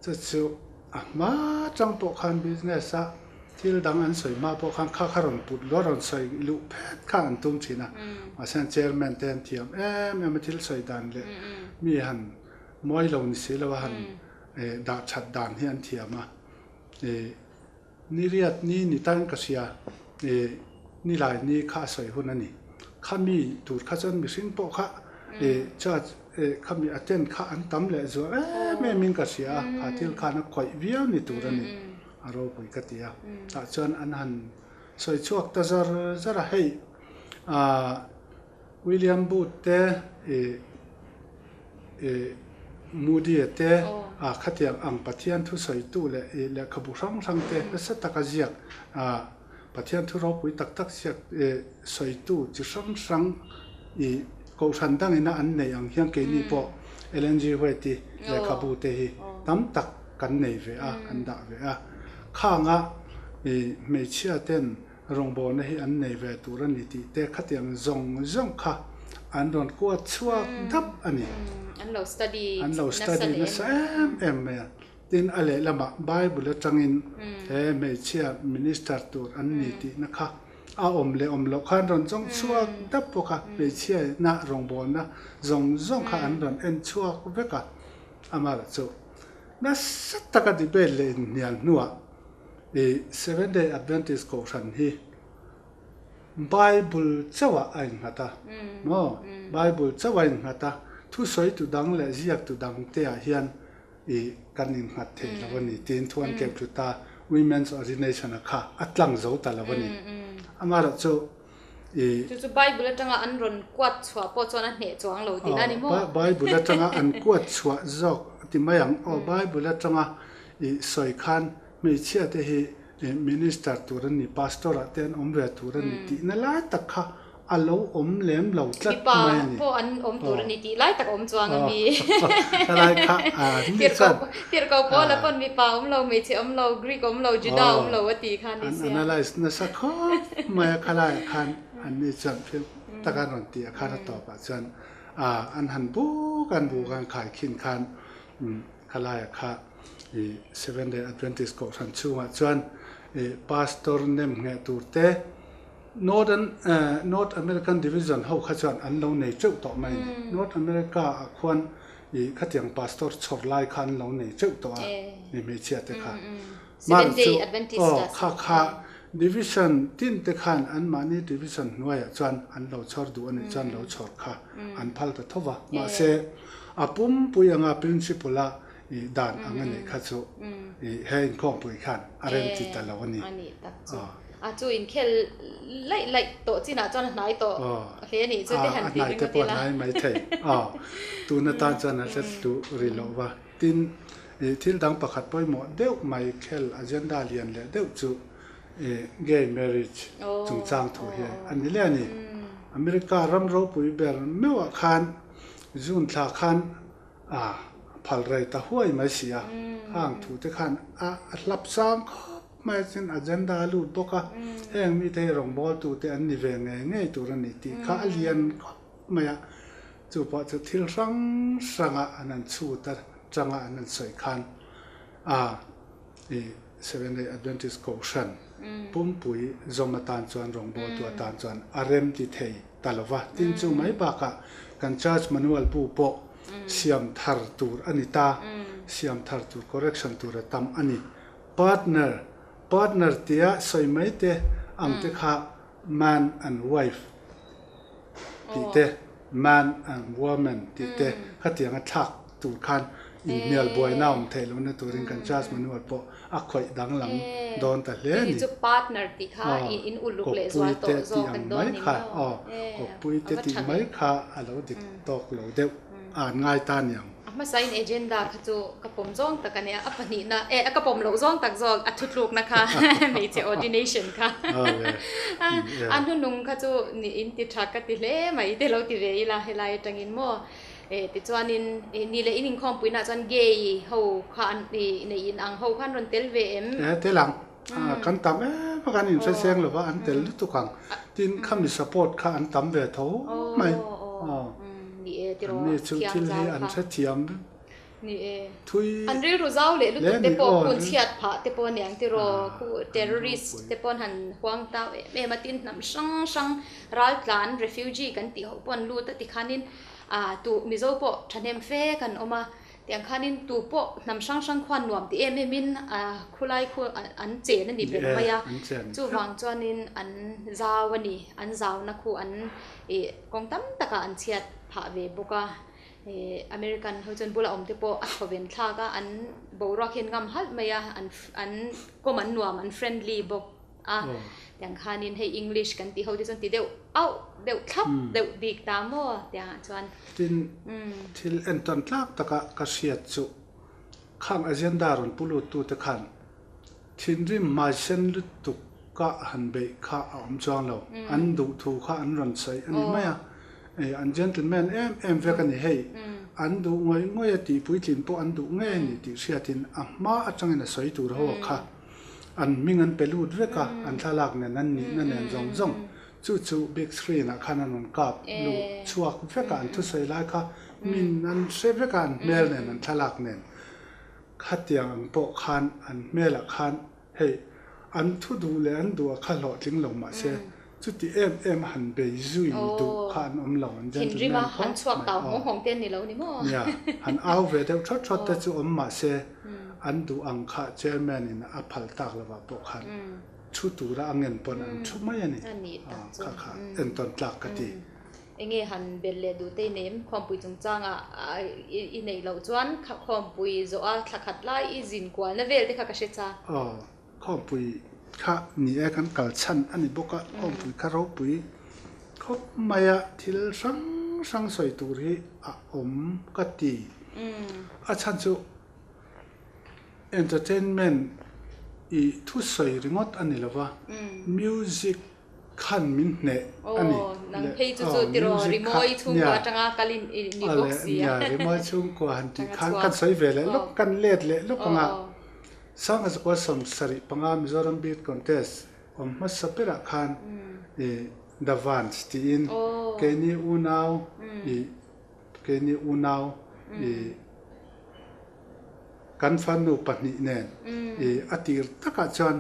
Chu chu a hma chang pawh khan business a thil dang an sawi hma pawh khan kha kha rawn put luah rawn sawi luh phet kha an tum thin a. Mahse an chairman te an thiam em em a thil sawi dan leh mi han Mawi lo ni si lo a han dah that dan hi an thiam a. Ni riat ni ni tan ka hria ni lai ni kha a sawi hun a ni. Khami tur kha chuan mihring pawh kha church khami attend kha an tam leh zual em em in ka hria a, kha thil khan a khawih viau ni tur a ni a ropui ka ti a. Tah chuan an han sawi chhuak ta zar zar a, hei William Booth te ih Moody-a te ah khatiang ang Pathian thusawitu leh ih lehkhabu hrang hrang te nasa taka ziak ah Pathian thu ropui tak tak ziak ih sawitu chi hrang hrang ih kohhran dangina an nei ang hian keini pawh Ellen G. White-i lehkhabu te hi tam tak kan nei ve a, kan dah ve a. Khanga ih hmeichhia ten Rawngbawlna hi an nei ve tur a ni tih te khatiang zawng zawng kha an rawn kuat chhuak dap a ni. An lo study An lo study nasa em em mai a. Tin, a lehlamah Bible atangin he hmeichhia minister tur an ni tihna kha a awm leh awm loh kha an rawn zawng chhuak dap bawk a. Hmeichhiaina rawngbawlna zawng zawng kha an rawn en chhuak vek a. Amaherawhchu nasa taka debate leh inhnial hnuah I Seventh Day Adventist kohhran hi Bible chauhah a innghat a, maw? Bible chauh a innghat a, thusawitu dang leh ziaktu dang te ah hian i kan innghat thei lo a ni tiin thu an keuh tlut a, Women's Ordination a kha a tlang zo ta lo a ni. Amaherawhchu i. Chu chu Bible atanga an rawn kuat chhuah pawh chuan a hneh chuang lo tihna a ni maw? Bible atanga an kuat chhuah zawk ti mai ang aw, Bible atanga i sawi khan Hmeichhia te hi minister tur an ni, pastor ah te an awm ve tur a ni tihna lai tak kha a lo awm lem lo tlat mai a ni. Mipa pawh an awm tur a ni tih lai tak a awm chuang a mi. Helai kha ni chuan. Tirhkoh Paula pawn mipa awm lo, hmeichhe awm lo, Greek awm lo, Juda awm lo a tih kha a ni sia. An analyse nasa khawp mai a, khalai ah khan an ni chuan thil tak an rawn tih ah khan a tawp ah chuan an han buk an buk an khaikhin khan Khalai ah kha i Seventh Day Adventist kohhran chhungah chuan i pastor nem ngheh tur te Northern North American Division ho kha chuan an lo nei teuh tawh mai a ni. North America ah khuan i khatiang pastor chhawr lai kha an lo nei teuh tawh a i hmeichhia te kha. Mar chu aw kha kha Division tin te khan anmahni division hnuaiah chuan an lo chhawr duh a nih chuan lo chhawr kha an phal ta tho va. Mahse a pumpui anga principle a i dan ang a nih kha chu i he inkhawmpui khan a rem ti ta lo a ni. A nih tak chu. A chu inkhel laih laih tawh chinah chuan a hnai tawh hle a nih chu te han ti ringawt ila. A hnai te pawh a hnai mai thei. Aw tun atan chuan a hlet hluh rih loh va. Tin, i thil dang pakhat pawimawh deuh mai khel agenda lian leh deuh chu i gay marriage chungchang thu hi a ni le a ni. America ram ropui ber meuhah khan June thla khan a. phal rei ta huai mai si a. Khang thu te khan a hlap sang khawp mai a, tin agenda a lut bawk a, heng mite hi rawngbawltu te an ni ve ngei ngei tur a ni tih kha a lian khawp mai a. Chu pawh chu thil hrang hranga an han chhut a, tanga an han sawi khan a i Seventh Day Adventist Kohhran pumpui zawm atan chuan rawngbawltu atan chuan a rem ti thei ta lo va. Tin chu mai bakah kan Church Manual bu pawh siam thar tur a ni ta, siam thar tur correction tur a tam a ni. Partner, partner tia sawi mai te ang te kha man and wife tih te, man and woman tih te khatianga thlak tur khan inhnial buaina awm theih lohna turin kan church manual pawh a khawih danglam dawn ta hle a ni. Kawppui te tih ang mai kha, aw, kawppui te tih mai kha a lo dik tawk lo deuh a an ngai ta niang. A hmasain agenda kha chu ka pawm zawng tak a nia, a pahnihna eh ka pawm loh zawng tak zawk a thutlukna kha hmeichhe ordination kha a hnunung kha chu ni in ti tha ka ti hle mai te lo ti ve ila helai atangin maw eh tichuanin ni leh in inkhawmpuinaah chuan gay ho kha an nei in ang ho kha an rawn tel ve em? Eh tel ang, kan tam em a kan inhre seng lova an tel lutuk ang, tin khami support kha an tam ve tho mai. Ni e tiraw Anni chu thiang thil hi zau an kha. hrethiam Ni e. thui An rilru zau leh hle lutuk a te ni pawh aw. phun chhiat phah te pawh aniang tiraw Ah, khu an terrorist ropui. te pawn han huang tau em em a tin hnam hrang hrang raltlan refugee kan tih ho pawh an lut a tikhanin ah tu Mizo pawh thahnem fe kan awm a tiang khanin tu pawh hnam hrang hrang khuan nuam ti em em in ah khulai khu an chen a ni Ni ber e, mai a an chen. chuvang chuanin an zau a ni an zauna khu an ih Kawng tam takah an chhiat phah ve bawk a, ih American ho chuan bula awm te pawh a thawven thlak a, an boruak hian ngam halh mai a, an an kawm an nuam, an friendly bawk a, tiang khanin hei English kan tih ho te chuan ti deuh auh deuh thlap deuh bik ta maw tiangah chuan. Tin, thil entawn tlak taka ka hriat chu khang agenda rawn pu lut tute khan Thinrim hmaisen lutuk ka han beih kha a awm chuang lo. An duh thu kha an rawn sawi a ni mai a. An gentleman em em vek a ni hei. An duh ngawih ngawih a tih puitlin pawh an duh ngei a ni tih hriatin a hma atangin a sawi tur ho a kha. An hming an pe lut vek a, an thlalak nen an nihna nen zawng zawng. Chu chu big screen ah khan an rawn kap lut chhuak vek a, an thusawi lai kha min an hre vek a, an hmel nen an thlalak nen. Khatiang ang pawh khan an hmelah khan hei an thu duh leh an duh a kha hlawhtling lo mahse chuti em em a han bei zui duh kha an awm lo, an gentleman khawp mai aw. Nia, han au ve deuh thawt thawt te chu awm mahse an duh ang kha chairman in a phal tak lovah pawh khan thu tura a ngen pawn an thu mai a ni. Kha kha entawn tlak ka ti. Enge han belh leh duh te i neih em? Khawmpui chungchangah i neih loh chuan khawmpui zawh a thla khat lai i zin kualna vel te kha ka hre chak. Aw, khawmpui kha ni e kan kal chhan a ni bawk a, khawmpui kha ropui khawp mai a, thil hrang hrang sawi tur hi a awm ka ti. A chhan chu entertainment i thusawi ringawt a ni lo va, music khan min hneh a ni. Aw, nang phei chu chu tiraw rimawi chhungkua atanga kal in ni bawk si a. Nia, rimawi chhungkua han tih khan kan sawi ve leh lawk, kan let leh lawk ang a. Sangha zakua 75 Mizoram Beat Contest awm hmasa berah khan i The Vans tiin keini unau i keini unau i kan fanu pahnih nen i a tir takah chuan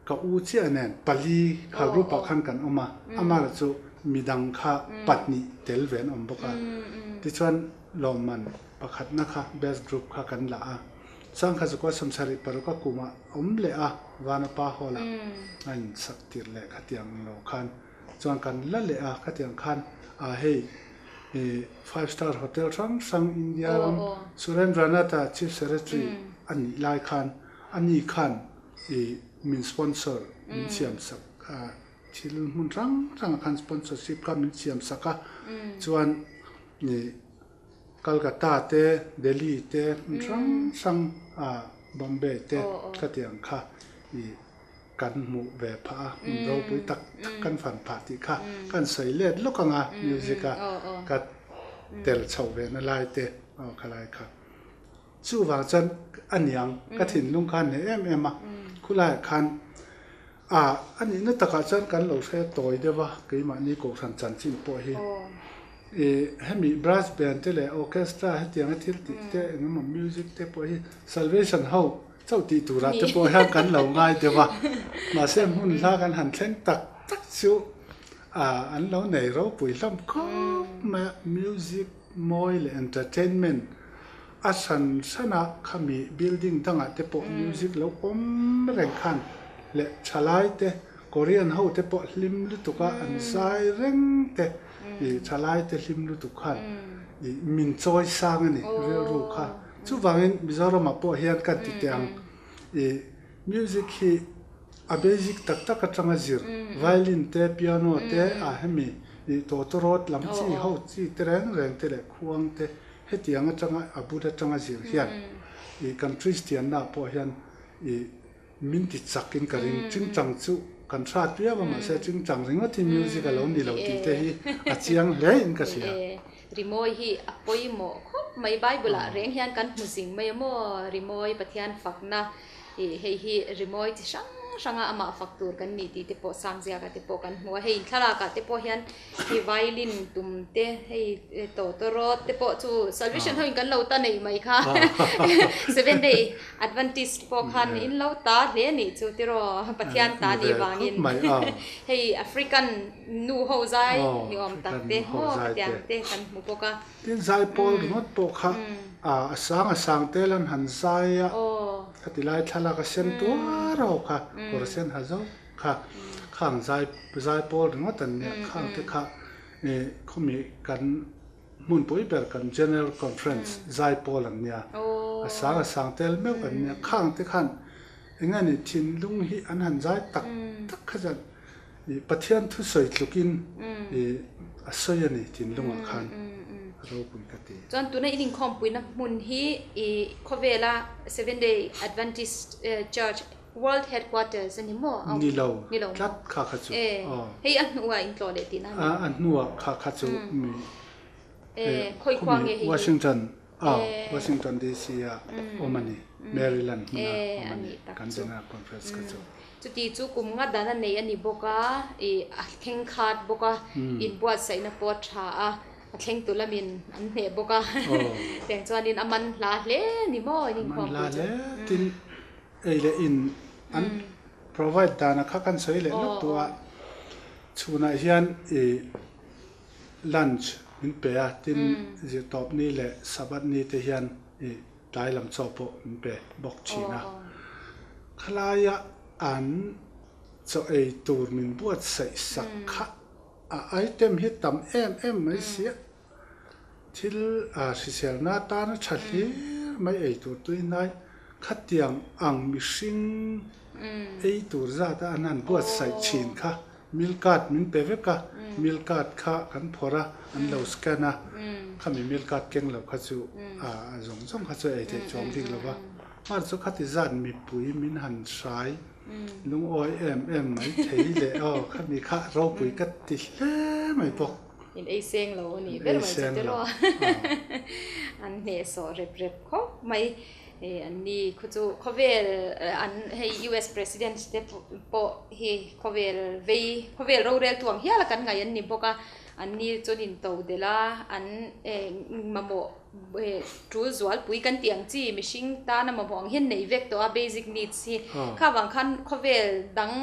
Ka u chiah nen pali kha group ah khan kan awm a, amaherawh chu midang kha pahnih tel ve an awm bawk a. Tichuan lawmman pakhatna kha best group kha kan la a, Sangkha Zakua 76 a kumah awm leh a, Vanapa Hall ah a insak tirh leh khatiang lo khan chuan kan la leh a, khatiang khan ah hei five star hotel hrang hrang India ram Surendranath-a Chief Secretary a nih lai khan ani khan I min sponsor min siam sak a, thil hmun hrang hrangah khan sponsorship kha min siam sak a, chuan i Calcutta te, Delhi te hmun hrang hrang a Bombay te khatiang kha i kan hmuh ve phah a, hmun ropui tak tak kan fan phah tih kha kan sawi let lawk ang a music a ka tel chhoh ve na lai te aw khalai kha. Chuvang chuan a niang ka thinlung kha a hneh em em a, khulaiah khan a a nihna takah chuan kan lo hre tawi deuh a, keimahni kohhran chanchin pawh hi ih hemi brass band te leh orchestra hetianga thil tih te eng emaw music te pawh hi salvation ho chauh tih turah te pawh hian kan lo ngai deuh a, mahse hmun hla kan han thleng tak tak chu ah an lo nei ropui hlawm khawp mai a, music mawi leh entertainment A hran hranah khami building dangah te pawh music lo awm reng khan leh thalai te Korean ho te pawh hlim lutuk a an zai reng te ih thalai te hlim lutuk khan ih min chawi sang a ni rilru kha. Chuvangin Mizoramah pawh hian kan ti teh ang ih music hi a basic tak tak atanga zir violin te piano te ah hemi ih tawtawrawt lam chi ho chi te reng reng te leh khuang te Hetiang atanga a bul atanga zir hian ih kan Kristianna pawh hian ih min ti chak in ka ring. Chingchang chu kan hrat viau a mahse chingchang ringawt hi music a lo ni lo tih te hi a chiang hle in ka hria. Rimawi hi a pawimawh khawp mai. Bible ah reng hian kan hmu zing mai a maw? Rimawi Pathian fakna ih hei hi rimawi chi hrang hranga amah fak tur kan nih tih te pawh Sangziaka te pawh kan hmu a. Hei thlalak ah te pawh hian Hei violin tum te hei tawtawrawt te pawh chu salvation ho in kan lo ta neih mai kha seven day adventist pawh khan in lo ta hle a nih chu tiraw Pathian ta nih vangin hei African nu ho zai ni awm tak te maw khatiang te kan hmu bawk a. Tin zai pawl ringawt pawh kha a sang a sang tel an han zai a khati lai thlalak a sen tuar ho kha kawr sen ha zo. Kha khang zai zai pawl ringawt an nia khang te kha ih khawmi kan hmunpui ber kan General Conference zai pawl an nia a sang a sang tel meuh an nia khang te khan eng nge ni thinlung hi an han zai tak tak kha chuan ih Pathian thusawi tlukin ih a sawi a ni thinlungah khan a ropui ka ti. Chuan tuna in inkhawmpuina hmun hi ih khawvela Seven Day Adventist Church World Headquarters a ni maw? Ni lo, Ni lo tlat kha kha chu. E, aw. Hei a hnuah in tlawh leh tihna a ni. A, a hnuah kha kha chu mi E, khawi khua nge hei hi? Washington, aw, Washington DC a awm a ni, Maryland hmuna awm a ni, kan General Conference kha chu. Chuti chu kum nga dan a nei a ni bawk a, i a thleng khat bawk a, inbuatsaihna pawh a tha a, a thlengtu lamin an hneh bawk a, tiang chuanin a man hla hle a ni maw in inkhawmpui chu? A man hla hle, tin Ei leh in an provide dan a kha kan sawi leh lawk tawh a, chhunah hian ih lunch min pe a, tin zirtawp ni leh Sabbath ni te hian ih tlai lam chaw pawh min pe bawk thin a. Khalaia an chaw ei tur min buatsaih sak kha a item hi tam em em mai sia. Thil hriselna atana tha hlir mai ei tur tui hnai khatiang ang mihring ei tur zat a an han buatsaih thin kha meal card min pe vek a, meal card kha kan phawrh a, an lo scan a, khami meal card keng lo kha chu a zawng zawng kha chu ei theih chuang bik lo va, hmar chu khati zat mipui min han hrai lungawi em em mai thei leh aw khami kha ropui ka ti hle mai bawk. In ei seng lo a nih ber mai chu tiraw an hnehsawh rep rep khawp mai an ni khu chu khawvel an hei US president te pawh hi khawvel vei khawvel rorel tu ang hial a kan ngaih an ni bawk a an ni chuan in to delh a an mamawh tul zualpui kan tih ang chi mihring tana mamawh ang hian nei vek tawh a basic needs hi kha vang khan khawvel dang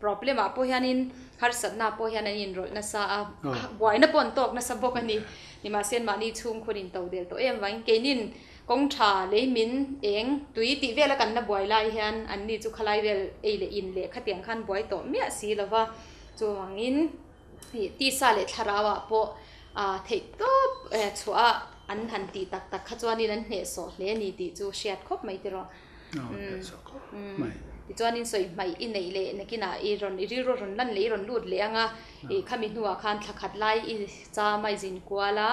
problem ah pawh hianin Harsatna pawh hian an inrawlh nasa a, buaina pawh an tawk nasa bawk a ni. Nimahse mahni chhungkhur in to del tawh em vangin keinin kawng tha, lei min, eng, tui tih vela kan la buai lai hian anni chu khalai vel ei leh in leh khatiang khan buai tawh miah si lo va. Chuvangin ih tisa leh thlarau ah pawh theih tawp chhuah a an han tih tak tak kha chuanin an hnehsawh hle a ni tih chu hriat khawp mai tiraw. Tichuanin sawi hmaih i neih leh nakinah i rawn i rilru rawn lan leh i rawn lut leh ang a, ih khami hnuah khan thla khat lai i cham a i zin kual a,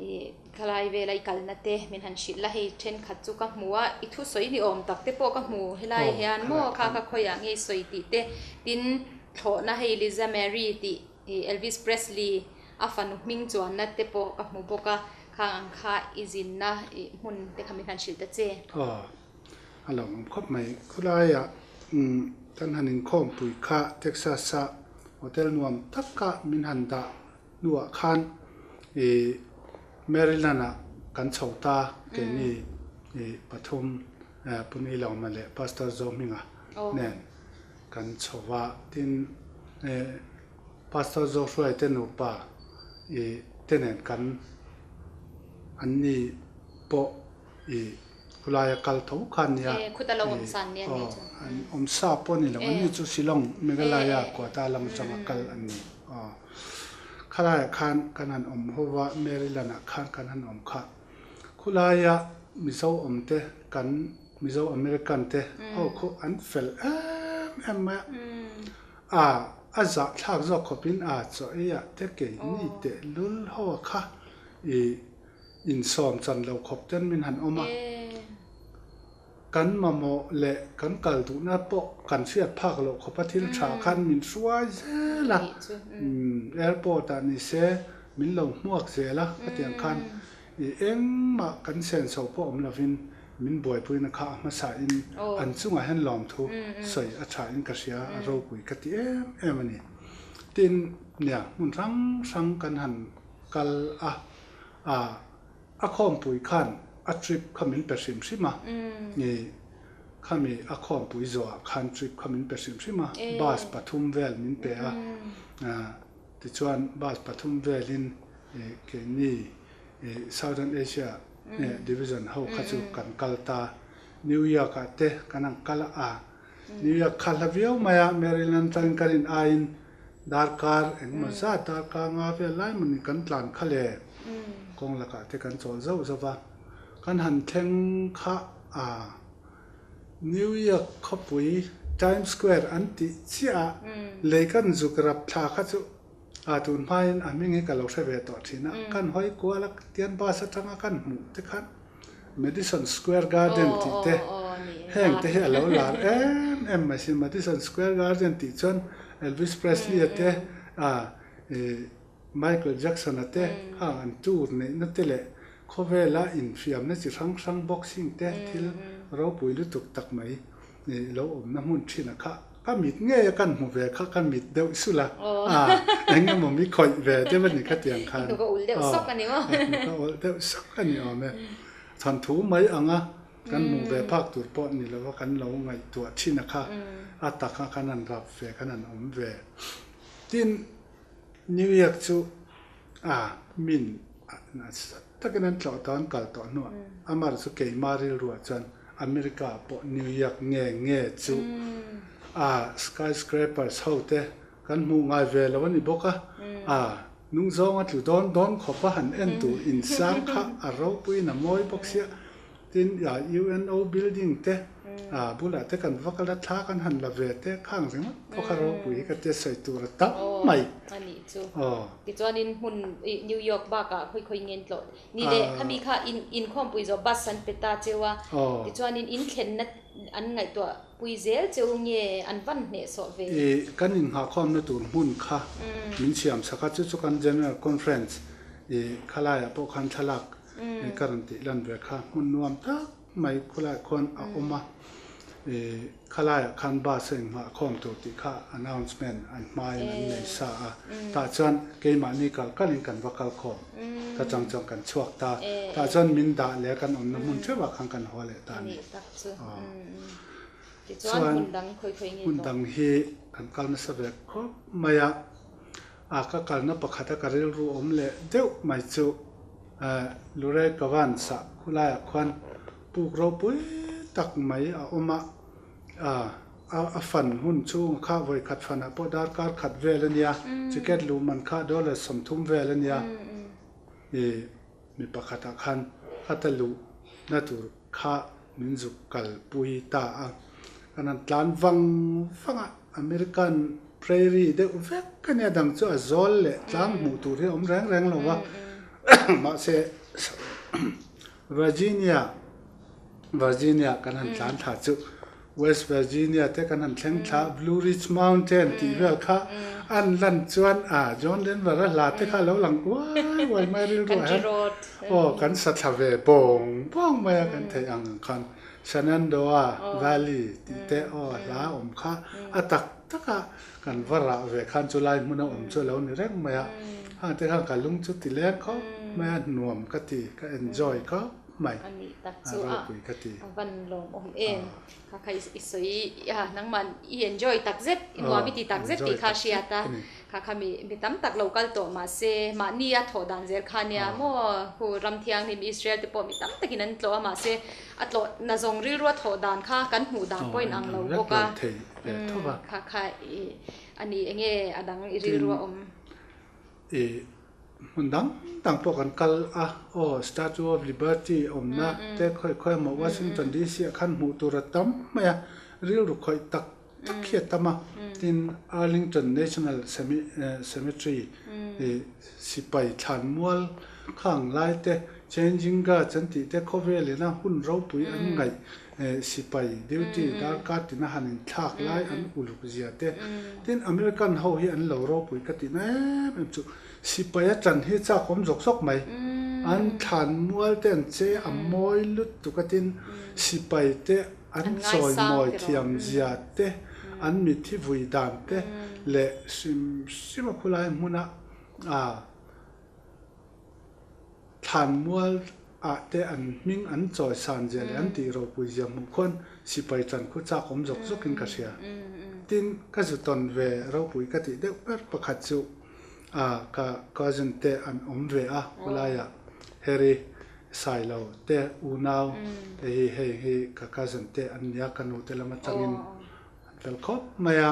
ih khalai vela i kalna te min han hrilh la, hei thenkhat chu ka hmu a, i thusawi ni awm tak te pawh ka hmu helai hian maw kha kha khawiah nge i sawi tih te, tin thlawhna hei Liza Mary tih ih Elvis Presley a fanu hming chuanna te pawh ka hmu bawk a. Khang ang kha i zinna i hmun te kha min han hrilh ta che. Aw, a lo awm khawp mai. Khulaiah kan han inkhawmpui kha Texas-a hotel nuam taka min han dah hnuah khan i Maryland-ah kan chho ta keini i pathum Puni Lawma leh Pastor Zohminga nen kan chho va. Tin, Pastor Zohruaite nupa i te nen kan an ni pawh i khulaia kal tho kha an nia. Khuta lo awm sa an ni an ni chu. An awm sa pawh a ni lo, an ni chu Shillong, Meghalaya Quata lam atanga kal an ni. Khalaiah khan kan han awm ho va, Maryland ah khan kan han awm kha. Khulaia Mizo awm te kan Mizo American te ho khu an fel em em mai a. A, a zahthlak zawk khawpin a chaw ei ah te keini teh lul ho a kha i insawm chan lo khawp ten min han awm a. Kan mamawh leh kan kal duhna pawh kan hriat phak loh khawp a thil tha khan min hruai zel a. Airport ah ni se min lo hmuak zel a, khatiang khan i engmah kan senso pawh awm lovin min buaipuina kha a hmasa in an chungah hian lawmthu sawi a tha in ka hria, a ropui ka ti em em a ni. Tin, nia hmun hrang hrang kan han kal a, a a khawmpui khan a trip kha min pe hrim hrim a, i khami a khawmpui zawhah khan trip kha min pe hrim hrim a, bus pathum vel min pe a, tichuan bus pathum velin keini Southern Asia Division ho kha chu kan kal ta. New York ah te kan han kal a, New York kha hla viau mai a, Maryland atangin kan in aiin darkar engemaw zat darkar nga vel lai mawni kan tlan kha le kawng lakah te kan chawl zauh zauh va. Kan han thleng kha a New York khawpui Times Square an tih chiah a, lei kan zuk rap thla kha chu A tun hmain a hming hi ka lo hre ve tawh thin a, kan hawi kual a tian bus atanga kan hmuh te khan Madison Square Garden tih te heng te hi a lo lar em em mai si. Madison Square Garden tih chuan Elvis Presley a te Michael Jackson a te khang an tour neihna te leh khawvela infiamna chi hrang hrang boxing te thil ropui lutuk tak mai lo awmna hmun thin a kha ka mit ngei a kan hmu ve kha ka mit deuh sulh a a eng emaw mi khawih ve deuh a ni khatiang khan ka ulh deuh sawk a ni maw ka ulh deuh sawk a ni awm e chhan thu mai anga kan hmuh ve phak tur pawh ni lova kan lo ngaihtuah thin a kha a taka kan han rap ve kan han awm ve tin New York chu a min takin an tlawh tawh an kal tawh hnuah amar chu keimah rilruah chuan America pawh New York nge nge chu a skyscrapers ho te kan hmuh ngai ve lo a ni bawk a, a nung zawng a tlu dawn dawn khawp a han en tur insang kha a ropuiin a mawi bawk sia. Tin, UNO building te bulah te kan va kal a, thla kan han la ve te khang ringawt pawh kha ropui hi ka tia sawi tur a tam mai. A nih chu. Tichuanin hmun New York bakah khawi khawi nge an tlawh ni leh khami kha inkhawmpui zawh bus an pe ta cheu a, tichuanin in thlenna an ngaihtuah pui zel cheu nge an van hnehsawh ve? Kan inngahkhawmna tur hmun kha min siam sak a, chu chu kan General Conference khalaiah pawh khan thlalak Ka rawn tih lan ve kha hmun nuam tak mai khawlaiah khuan a awm a, ih khalaiah khan bus a inghah khawm tur tih kha announcement an hmain an nei sa a, tah chuan keimahni kal kalin kan va kal khawm ta chang chuan kan chhuak ta, tah chuan min dah leh kan awmna hmun theuhah khan kan haw leh ta a ni. Chuan hmun dang hi kan kal nasa ve khawp mai a. A ka kalna pakhata ka rilru awm leh deuh mai chu Lurei Kavan sah khulaiah khuan puk ropui tak mai a awm a, a fan hun chhunga kha vawikhat fanah pawh darkar khat vel a nia, ticket luh man kha dollar 30 vel a nia, ih mi pakhatah khan khata luhna tur kha min zuk kalpui ta a, kan han tlan vang vang a, American Prairie deuh vek a nia, dang chu a zawl leh tlang hmuh tur hi a awm reng reng lo va, mahse Virginia Virginia kan han tlan thla chu West Virginia te kan han thleng thla Blue Ridge Mountain tih vel kha An lan chuan a John Denver a hla te kha a lo lang uai uai mai rilru ah hian aw kan sa thla ve bawng bawng mai a kan theih ang ang khan Shenandoah Valley tih te aw hla awm kha a tak tak a kan va rah ve khan chu lai hmun a awm chu a lo ni reng mai a, hang te khan ka lung chu ti leng khawp mai a nuam ka ti ka enjoy khawp mai a ropui ka ti. A van lawmawm em. Kha kha i sawi a nangmah i enjoy tak zet i nuam i ti tak zet tih kha a hriat a, kha kha mi mi tam tak lo kal tawh mahse mahni a thawh dan zel kha nia maw hu ram thianghlim Israel te pawh mi tam takin an tlawh a mahse a tlawh na zawng rilru a thawh dan kha kan hmuh dan pawh in ang lo bawk a kha kha i a ni enge a dang i rilru a awm. Hmun dang dang pawh kan kal a, aw Statue of Liberty awmna te khawi khawi emaw Washington DC ah khan hmuh tur a tam mai a, rilru khawih tak tak hi a tam a, tin Arlington National Cemetery sipai thlan mual khang lai te Changing Guards an tih te khawvel ina hun ropui an ngaih sipai duty darkar tina han inthlak lai an uluk zia te tin American ho hi an lo ropui ka tihna em em chu sipai a tan hi chak awm zawk zawk mai an thlan mual te an che a mawi lutuk a tin sipai te an chawi mawi thiam zia te an mitthi vui dan te leh hrim hrim a khulai hmuna ah Thlanmual ah te an hming an chawi san zia leh an tih ropui zia hmuh khuan sipai chan khu chak awm zawk zawk in ka hria. Tin, ka zu tawn ve ropui ka tih deuh ber pakhat chu ah ka cousin te an awm ve a khulai ah Harry Sailo te unau te hi hei hi ka cousin te an nia ka nu te lam atangin an fel khawp mai a.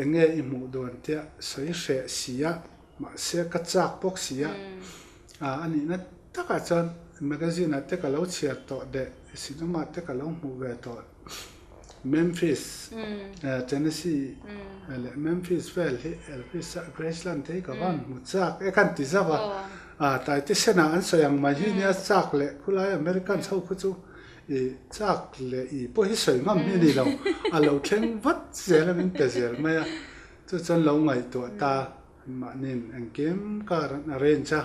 Eng nge i hmuh dawn tia sawi hreh si a, mahse ka chak bawk si a, a nihna takah chuan magazine ah te ka lo chhiar tawh leh cinema te ka lo hmuh ve tawh Memphis, Tennessee leh Memphis vel hi Elvis a Graceland te hi ka van hmu chak e khan ti zauh a, Taite Senah an sawi ang mai hi nia chak leh khulai Americans ho khu chu I chak leh i pawh hi sawi ngam hi a ni lo, a lo thleng vat zel a min pe zel mai a, chu chuan lo ngaihtuah ta mahniin engkim kar an arrange a,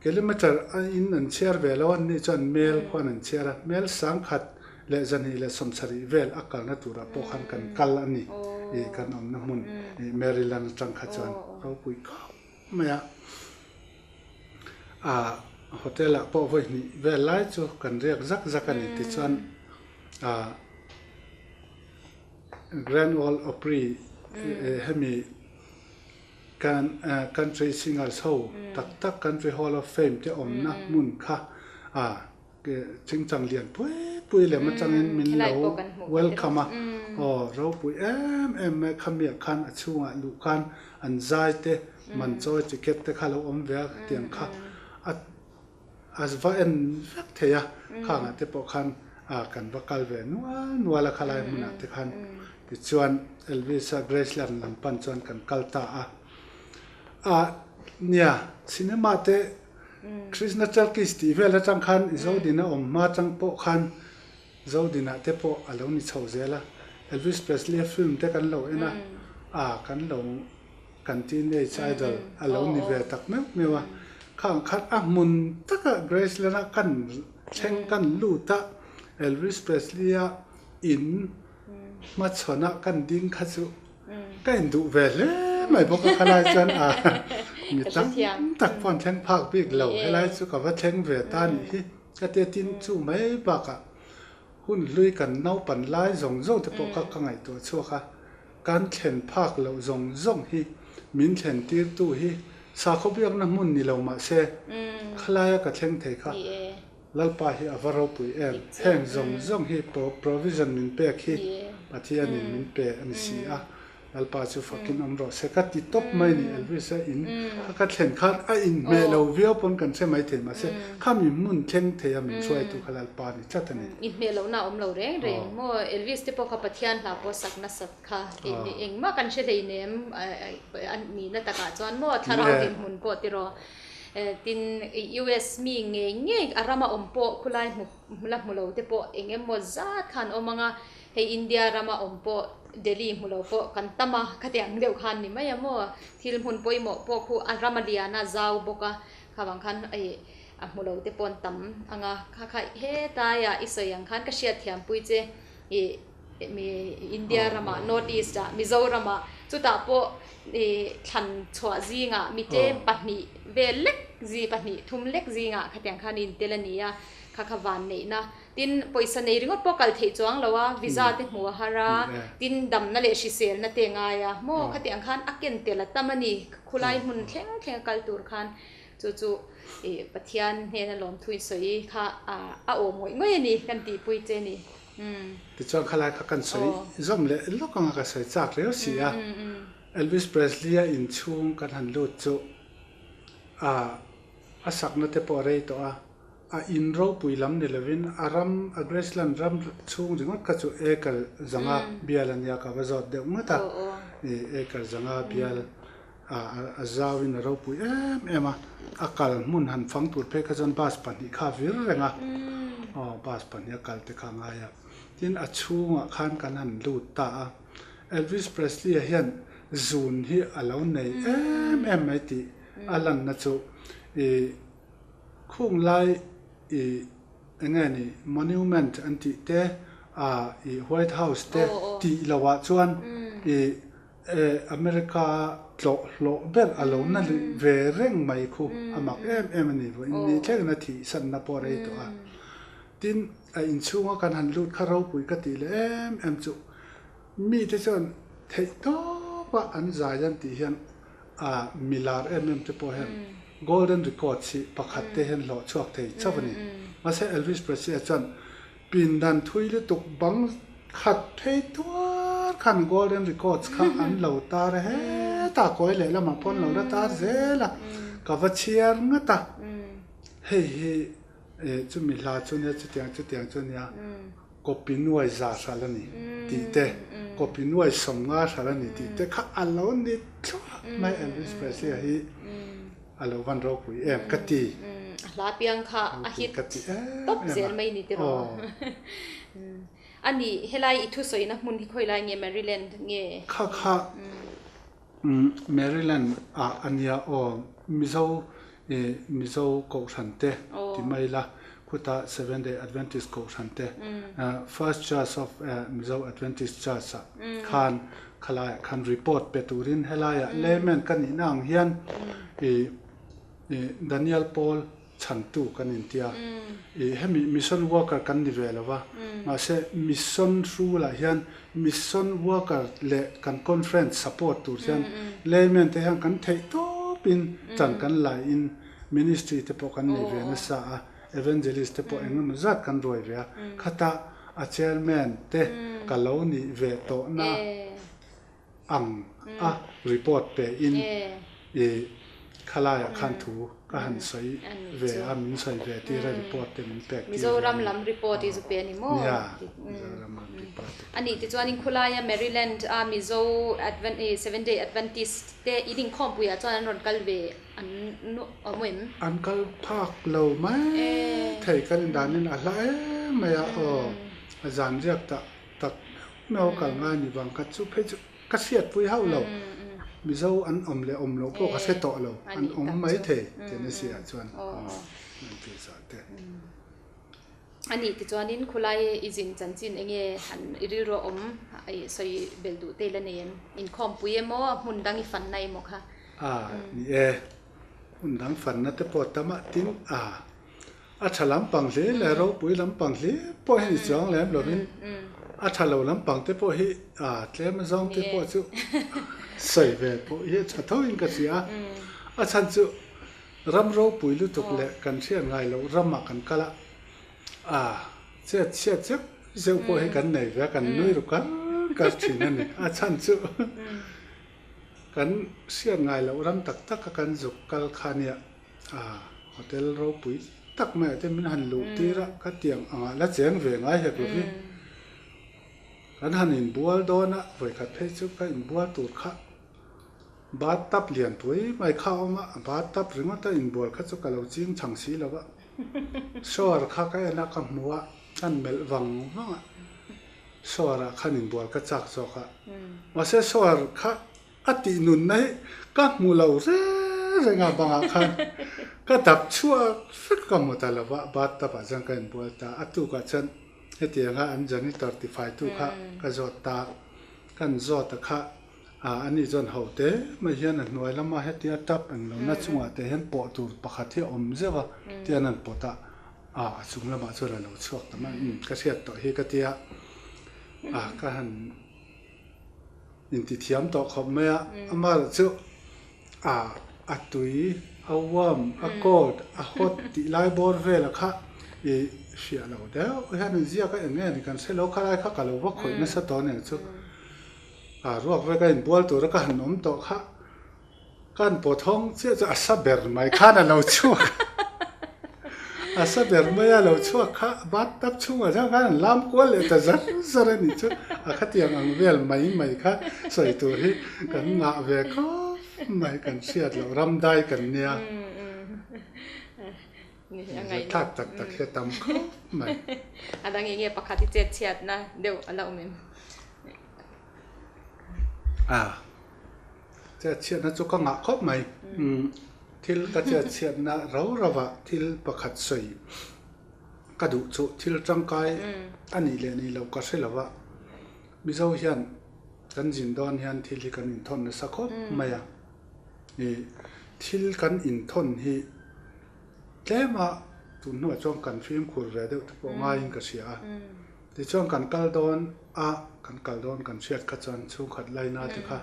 kilometer a in an chhiar ve lo a ni chuan mel khuan an chhiar a, mel sangkhat leh zahnih leh sawmsarih vel a kalna turah pawh khan kan kal a ni, i kan awmna hmun i Maryland atang kha chuan ropui khawp mai a. Ah hotel ah pawh vawi hnih vel lai chu kan riak zak zak a ni tichuan ah Grand Ole Opry hemi kan country singers ho tak tak Country Hall of Fame te awmna hmun kha ah Chingchang lian pui pui lem atangin min lo welcome a, aw ropui em em mai khamiah khan a chhungah luh khan an zai te man chawi ticket te kha lo awm ve a tiang kha a a va en vek thei a, khangah te pawh khan kan va kal ve nual nual a khalai hmunah te khan tichuan Elvis-a Graceland lam pan chuan kan kal ta a, ah nia cinema te Krishna Talkies tih vel atang khan Zodina awm hma atang pawh khan Zodina te pawh a lo ni chho zel a, Elvis Presley a film te kan lo en a, ah kan lo kan teenage idol a lo ni ve tak meuh meuh a, khang khan a hmun taka Graceland a kan thleng kan lut a, Elvis Presley a in hmachhawn a kan ding kha chu Ka induh ve hle mai bawk a, khalai chuan a mi tam tak pawh an thleng phak bik lo, helai chu ka va thleng ve ta nih hi ka tia tin chu mai bakah hun hlui kan naupan lai zawng zawng te pawh kha ka ngaihtuah chhuak a, kan thlen phak loh zawng zawng hi min thlen tirtu hi sakhaw biakna hmun ni lo mahse khalaia ka thleng thei kha Lalpa hi a va ropui em? Heng zawng zawng hi provision min pek hi Pathianin min pe a ni si a, Lalpa chu fakin awm rawh se. Ka ti tawp mai ni Elvis a in kha ka thlen khan a inhmeh lo viau pawn kan hre mai thei mahse kha mi hmun thleng thei a min hruaitu kha Lalpa a ni tlat a ni. Inhmeh lohna a awm lo reng reng maw? Elvis te pawh kha Pathian hla pawh sak nasat kha engmah kan hre hleinem a nihna takah chuan maw thlarau dinhmun pawh tiraw? Tin, US mi ngei ngei a rama awm pawh khulai hmu la hmu lo te pawh eng emaw zat khan awm ang a, Hei India rama awm pawh Delhi hmu lo pawh kan tam a, khatiang deuh khan ni mai a maw? Thil hmun pawimawh pawh khu a ram a lian a, zau bawk a, kha vang khan ih a hmu lo te pawh an tam ang a, kha kha hetlaiah i sawi ang khan ka hriatthiam pui che ih mi India ramah North East ah Mizoramah chutah pawh ih thlan chhuah zingah mitlem pahnih vel lek zi pahnih thum lek zingah khatiang khan intel a ni a, kha kha van neihna. Tin, pawisa nei ringawt pawh kal theih chuang lo a, visa te hmuh a har a, tin damna leh hriselna te ngai a, maw khatiang khan a ken tel a tam a ni, khulai hmun thleng thleng a kal tur khan chu chu ih Pathian hnena lawmthu in sawi kha a awm ngawih ngawih a ni kan tihpui che a ni. Umm. Tichuan khalai kha kan sawi zawm leh lawk anga ka sawi chak riau si a, Elvis Presley-a inchhung kan han lut chu a a sakna te pawh a rei tawh a, A in ropui lam ni lovin a ram, a Graceland ram chhung ringawt kha chu acre zanga bial a nia ka va zawt deuh ngawt a, ih acre zanga bial a zau in a ropui em em a, a kal hmun han fang tur phei kha chuan bus pahnih kha a vir reng a, aw bus pahnih a kal te kha a ngai a, tin a chhungah khan kan han lut ta a, Elvis Presley-a hian zun hi a lo nei em em mai tih a lanna chu ih. Khung lai i eng nge ni monument an tih te ah i White House te tih loh ah chuan i America tlawh hlawh ber a lo na ve reng mai khu a mak em em a ni vawiin ni thlengin a thih sanna pawh a rei tawh a. Tin a inchhunga kan han lut kha ropui ka tih leh em em chu mite chuan theih tawpa an zai an tih hian A milar em em te pawh hian Golden Records hi pakhat te hian hlawh chhuak thei chauh a ni. Mahse Elvis Presley-a chuan pindan thui lutuk bang khat phei tuar khan Golden Records kha an lo tar a, hetah kawi leh lamah pawh an lo la tar zel a, ka va chhiar ngat a, hei hi chumi hla chu nia chutiang chutiang chu nia. Copy nuai za hral a ni tih te, copy nuai 50 hral a ni tih te kha a lo ni thluah mai Elvis Presley-a hi a lo van ropui em ka ti. A hla piang kha a hit tawp zel mai ni tiraw. A ni, helai i thusawina hmun hi khawi lai nge Maryland nge? Kha kha Maryland ah a nia aw, Mizo Mizo Kohhran te ti mai ila, khutah Seventh Day Adventist Kohhran te, First Church of Mizo Adventist Church ah khan khalaiah khan report pe turin helaiah layman ka nihna ang hian Daniel Paul chhantu kan intia. Ih hemi mission worker kan ni ve lo va, mahse mission hrulah hian mission worker leh kan conference support tur hian layman te hian kan theih tawpin tan kan laiin ministry te pawh kan nei ve nasa a, evangelist te pawh engemaw zat kan ruai ve a, khata a chairman te ka lo nih ve tawhna ang a report pe in i khalaiah khan thu ka han sawi ve a, min sawi ve tir a report te min pek tir ve a ni. Mizoram lam report i zu pe a ni maw? Nia, Mizoram lam report te. A nih tichuanin khulaia Maryland a Mizo Advent i Seventh Day Adventist te in inkhawmpuiah chuan an rawn kal ve an awm em? An kal phak lo mai thei kan indanin a hla em mai a aw, a zan riak tak tak Nau kal ngai ni vang ka chu phei chu ka hriatpui hauh lo. Mizo an awm leh awm loh pawh ka hre tawh lo. An awm mai thei Tennessee ah chuan an tih zah te. A nih tichuanin khulai i zin chanchin enge han i rilru a awm i sawi belh duh te ila nei em? Inkhawmpui emaw hmun dang i fanna emaw kha? A ni e, hmun dang fanna te pawh tam a tin a. A tha lampang hle leh ropui lampang hle pawh hi ni chuang lem lovin a tha lo lampang te pawh hi tlem azawng te pawh chu sawi ve pawh hi a tha tho in ka hria a. A chhan chu ram ropui lutuk leh kan hriat ngai loh ramah kan kal a, chet chhiat zeuh zeuh pawh hi kan nei ve a, kan nui ru kar kar thin a ni. A chhan chu kan hriat ngai loh ram tak tak a kan zuk kal kha nia. A hotel ropui tak mai ah te min han luh tir a, ka tiang angah la cheng ve ngai hek lo hi. Kan han inbual dawn a, vawikhat phei chu ka inbual tur kha bathtub lian pui mai kha a awm a, bathtub ringawt a inbual kha chu ka lo ching chang si lo va. Shower kha ka en a, ka hmu a, ka han melh vang vang a. Shower ah khan inbual ka chak zawk a. Mahse shower kha a tih nunna hi ka hmu lo reng reng a bangah khan ka dap chhuah vek ka hmu ta lo va, bathtub ah chuan ka inbual ta. A tukah chuan hetianga an janitor tifaitu kha ka zawt ta, kan zawt a kha a ani chuan ho te mai hian a hnuai lama hetia tap englo na chungah te hian pawh tur pakhat hi a awm zeuh a tian an pawt a, a a chung lamah chuan a lo chhuak ta mai, umm ka hriat tawh hi ka tia a ka han Intithiam tawh khawp mai a, amaherawh chu a a tui, a warm, a cold, a hot tih lai bawr vela kha i hriah lo deuh hian an ziak a, eng nge ni kan hre lo kha lai kha ka lo va khawih nasa tawh aniang chu. A ruak vek a inbual tura ka han awm tawh kha. Kan pawt hawng chiah chu a sa ber mai khan a lo chhuak a sa ber mai a lo chhuak kha bathtub chhungah chuan khan an lam kual leh ta zar zar a nih chu a khatiang ang vel mai mai kha sawi tur hi kan ngah ve khawp mai kan hriat loh ram dai kan nia thlak tak tak hi a tam khawp mai. A dang enge pakhat i chet chhiatna deuh a la awm em? A. Chiatchhiatna chu ka ngah khawp mai. Thil ka chiatchhiatna rau rauah thil pakhat sawi ka duh chu thil tangkai a nih leh nih loh ka hre lo va. Mizo hian kan zin dawn hian thil hi kan inthawn nasa khawp mai a. Ih thil kan inthawn hi tlema tun hnuah chuan kan fimkhur ve deuh te pawh ngaiin ka hria a. Tichuan kan kal dawn a, kan kal dawn kan hriat kha chuan chhungkhat laina te kha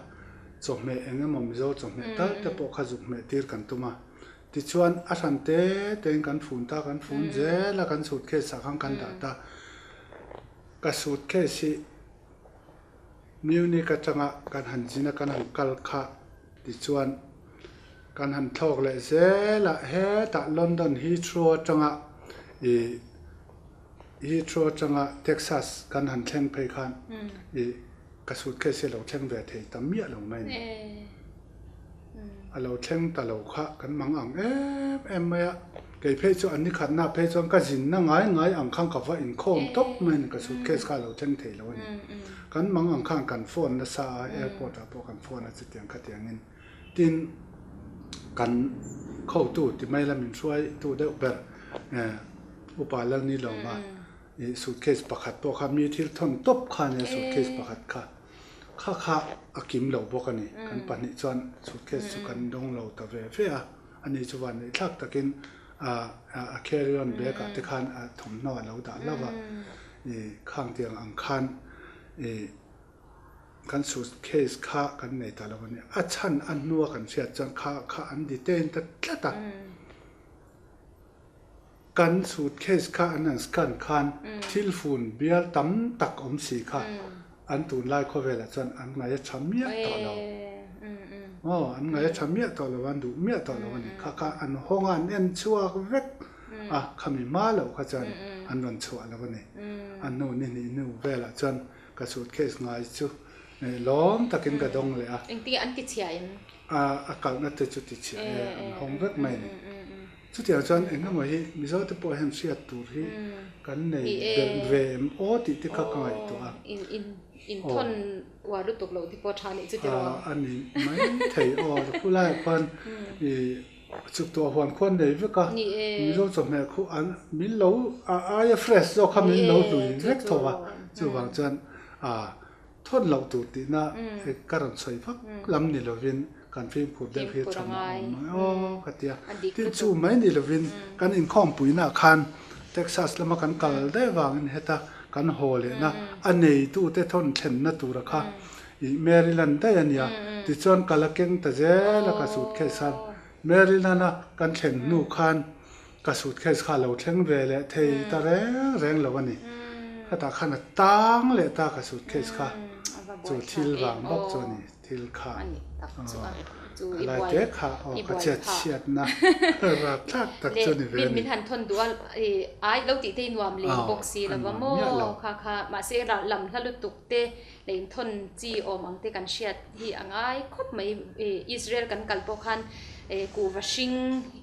chawhmeh eng emaw Mizo chawhmeh tal te pawh kha zuk hmeh tir kan tum a. Tichuan a hran te tein kan fun ta, kan fun zel a, kan suitcase ah khan kan dah ta. Ka suitcase hi Munich atanga kan han zin a, kan han kal kha tichuan kan han thlawk leh zel a, hetah London Heathrow atanga ih Heathrow atanga Texas kan han thleng phei khan i ka suitcase hi a lo thleng ve thei ta miah lo mai ni. A lo thleng ta lo kha kan mang ang em em mai a, kei phei chu an ni khatna phei chuan ka zinna ngai ngai ang khan ka va inkhawm tawp mai ni ka suitcase kha a lo thleng thei lo a ni. Kan mang ang khan kan phone nasa a, airport ah pawh kan phone a chutiang khatiangin. Tin, kan khotu ti mai la min hruaitu deuh ber Upa Lalnilawma i suitcase pakhat pawh kha mi thil thawn tawp kha a nia suitcase pakhat kha. Kha kha a kim lo bawk a ni. Kan pahnih chuan suitcase chu kan dawng lo ta ve ve a. Ani chu vanneih thlak takin a carry on bag ah te khan a thawmhnaw a lo dah hlauh a. I khang tiang ang khan i. Kan suitcase kha kan nei ta lo a ni. A chhan a hnua kan hriat chuan kha kha an detain ta tlat a. Kan suitcase kha an han scan khan thil fun bial tam tak awm si kha an tunlai khawvelah chuan an ngaih a tha miah tawh lo. Aw, an ngaih a tha miah tawh lo, an duh miah tawh lo a ni. Kha kha an hawng a, an en chhuak vek a, khami hma loh kha chuan an rawn chhuah lo a ni. A hnu ni hnih hnu velah chuan Ka suitcase ngai chu lawm takin ka dawng leh a. Engtin an ti chhia em? A a kalhna te chu ti chhia e, an hawng vek mai a ni. Chutiang chuan eng emaw hi Mizo te pawh hian hriat tur hi kan nei belh ve em aw tih te kha ka ngaihtuah a. In in in thawn uar lutuk loh te pawh tha nih chu tiraw? A ni mai thei aw, khulaiah khuan i Chuk tuah huan khuan nei vek a, Mizo chawhmeh khu an min lo a aia fresh zawk kha min lo hlui vek tho a, chuvang chuan a thawn loh tur tihna ka rawn sawi vak lam ni lovin kan fimkhur deuh hi tha mah awm ang aw ka ti a. Tin chu mai ni lovin kan inkhawmpuinaah khan Texas lama kan kal daih avangin heta kan haw lehna a neitute thawn thlenna tura kha Ih Maryland daih a nia. Tichuan ka la keng ta zel a ka suitcase khan. Maryland a kan thlen hnu khan ka suitcase kha a lo thleng ve leh thei ta reng reng lo a ni. Khatah khan a tang leh ta ka suitcase kha. Chu thil vang bawk chu a ni thil kha. Ka lai te kha aw ka chhiat chhiatna rapthlak tak chu a ni ve a ni. Min han thawn duh a ai lo tih te i nuam lem bawk si lo va maw kha kha mahse lam hla lutuk te leh inthawn chi awm ang te kan hriat hi a ngai khawp mai. Israel kan kal pawh khan kuhva hring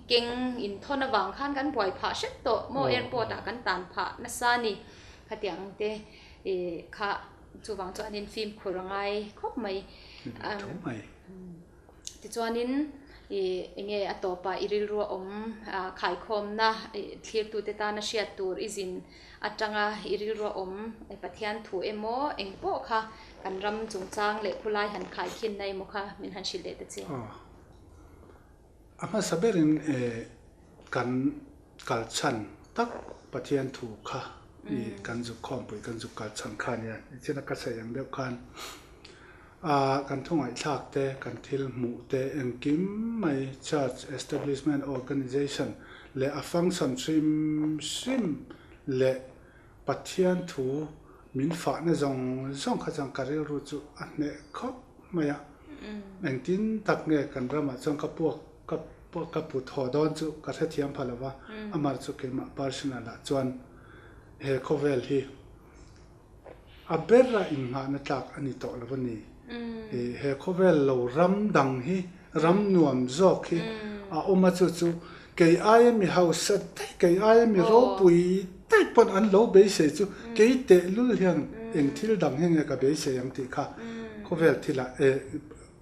keng inthawn avang khan kan buai phah hrep tawh maw airport ah kan tan phah nasa a ni khatiang ang te. Kha chuvang chuanin fimkhur a ngai khawp mai. Tho mai. Tichuanin enge a tawpah i rilru a awm khaikhawmna thlirtute tana hriat tur i zin atanga i rilru a awm Pathian thu emaw eng pawh kha kan ram chungchang leh khulai han khaikhinna emaw kha min han hrilh leh ta che. A hmasa berin kan kal chhan tak Pathian thu kha i kan zuk khawmpui kan zuk kal chhan kha nia nichina ka sawi ang deuh khan kan thu ngaihthlak te kan thil hmuh te engkim mai church establishment organization leh a function hrim hrim leh Pathian thu min fahna zawng zawng kha chuan ka rilru chu a hneh khawp mai a, engtin tak nge kan ramah chuan ka puak ka ka put haw dawn chu ka hrethiam pha lo va, amah chu keimah personal ah chuan he khawvel hi a bera innghahna tlak a ni tawh lo a ni. He khawvel lo ram dang hi ram nuam zawk hi a awm a chu chu kei aia mi hausa daih kei aia mi ropui daih pawn an lo beisei chu kei tehlul hian eng thil dang hi nge ka beisei ang tih kha khawvel thilah eh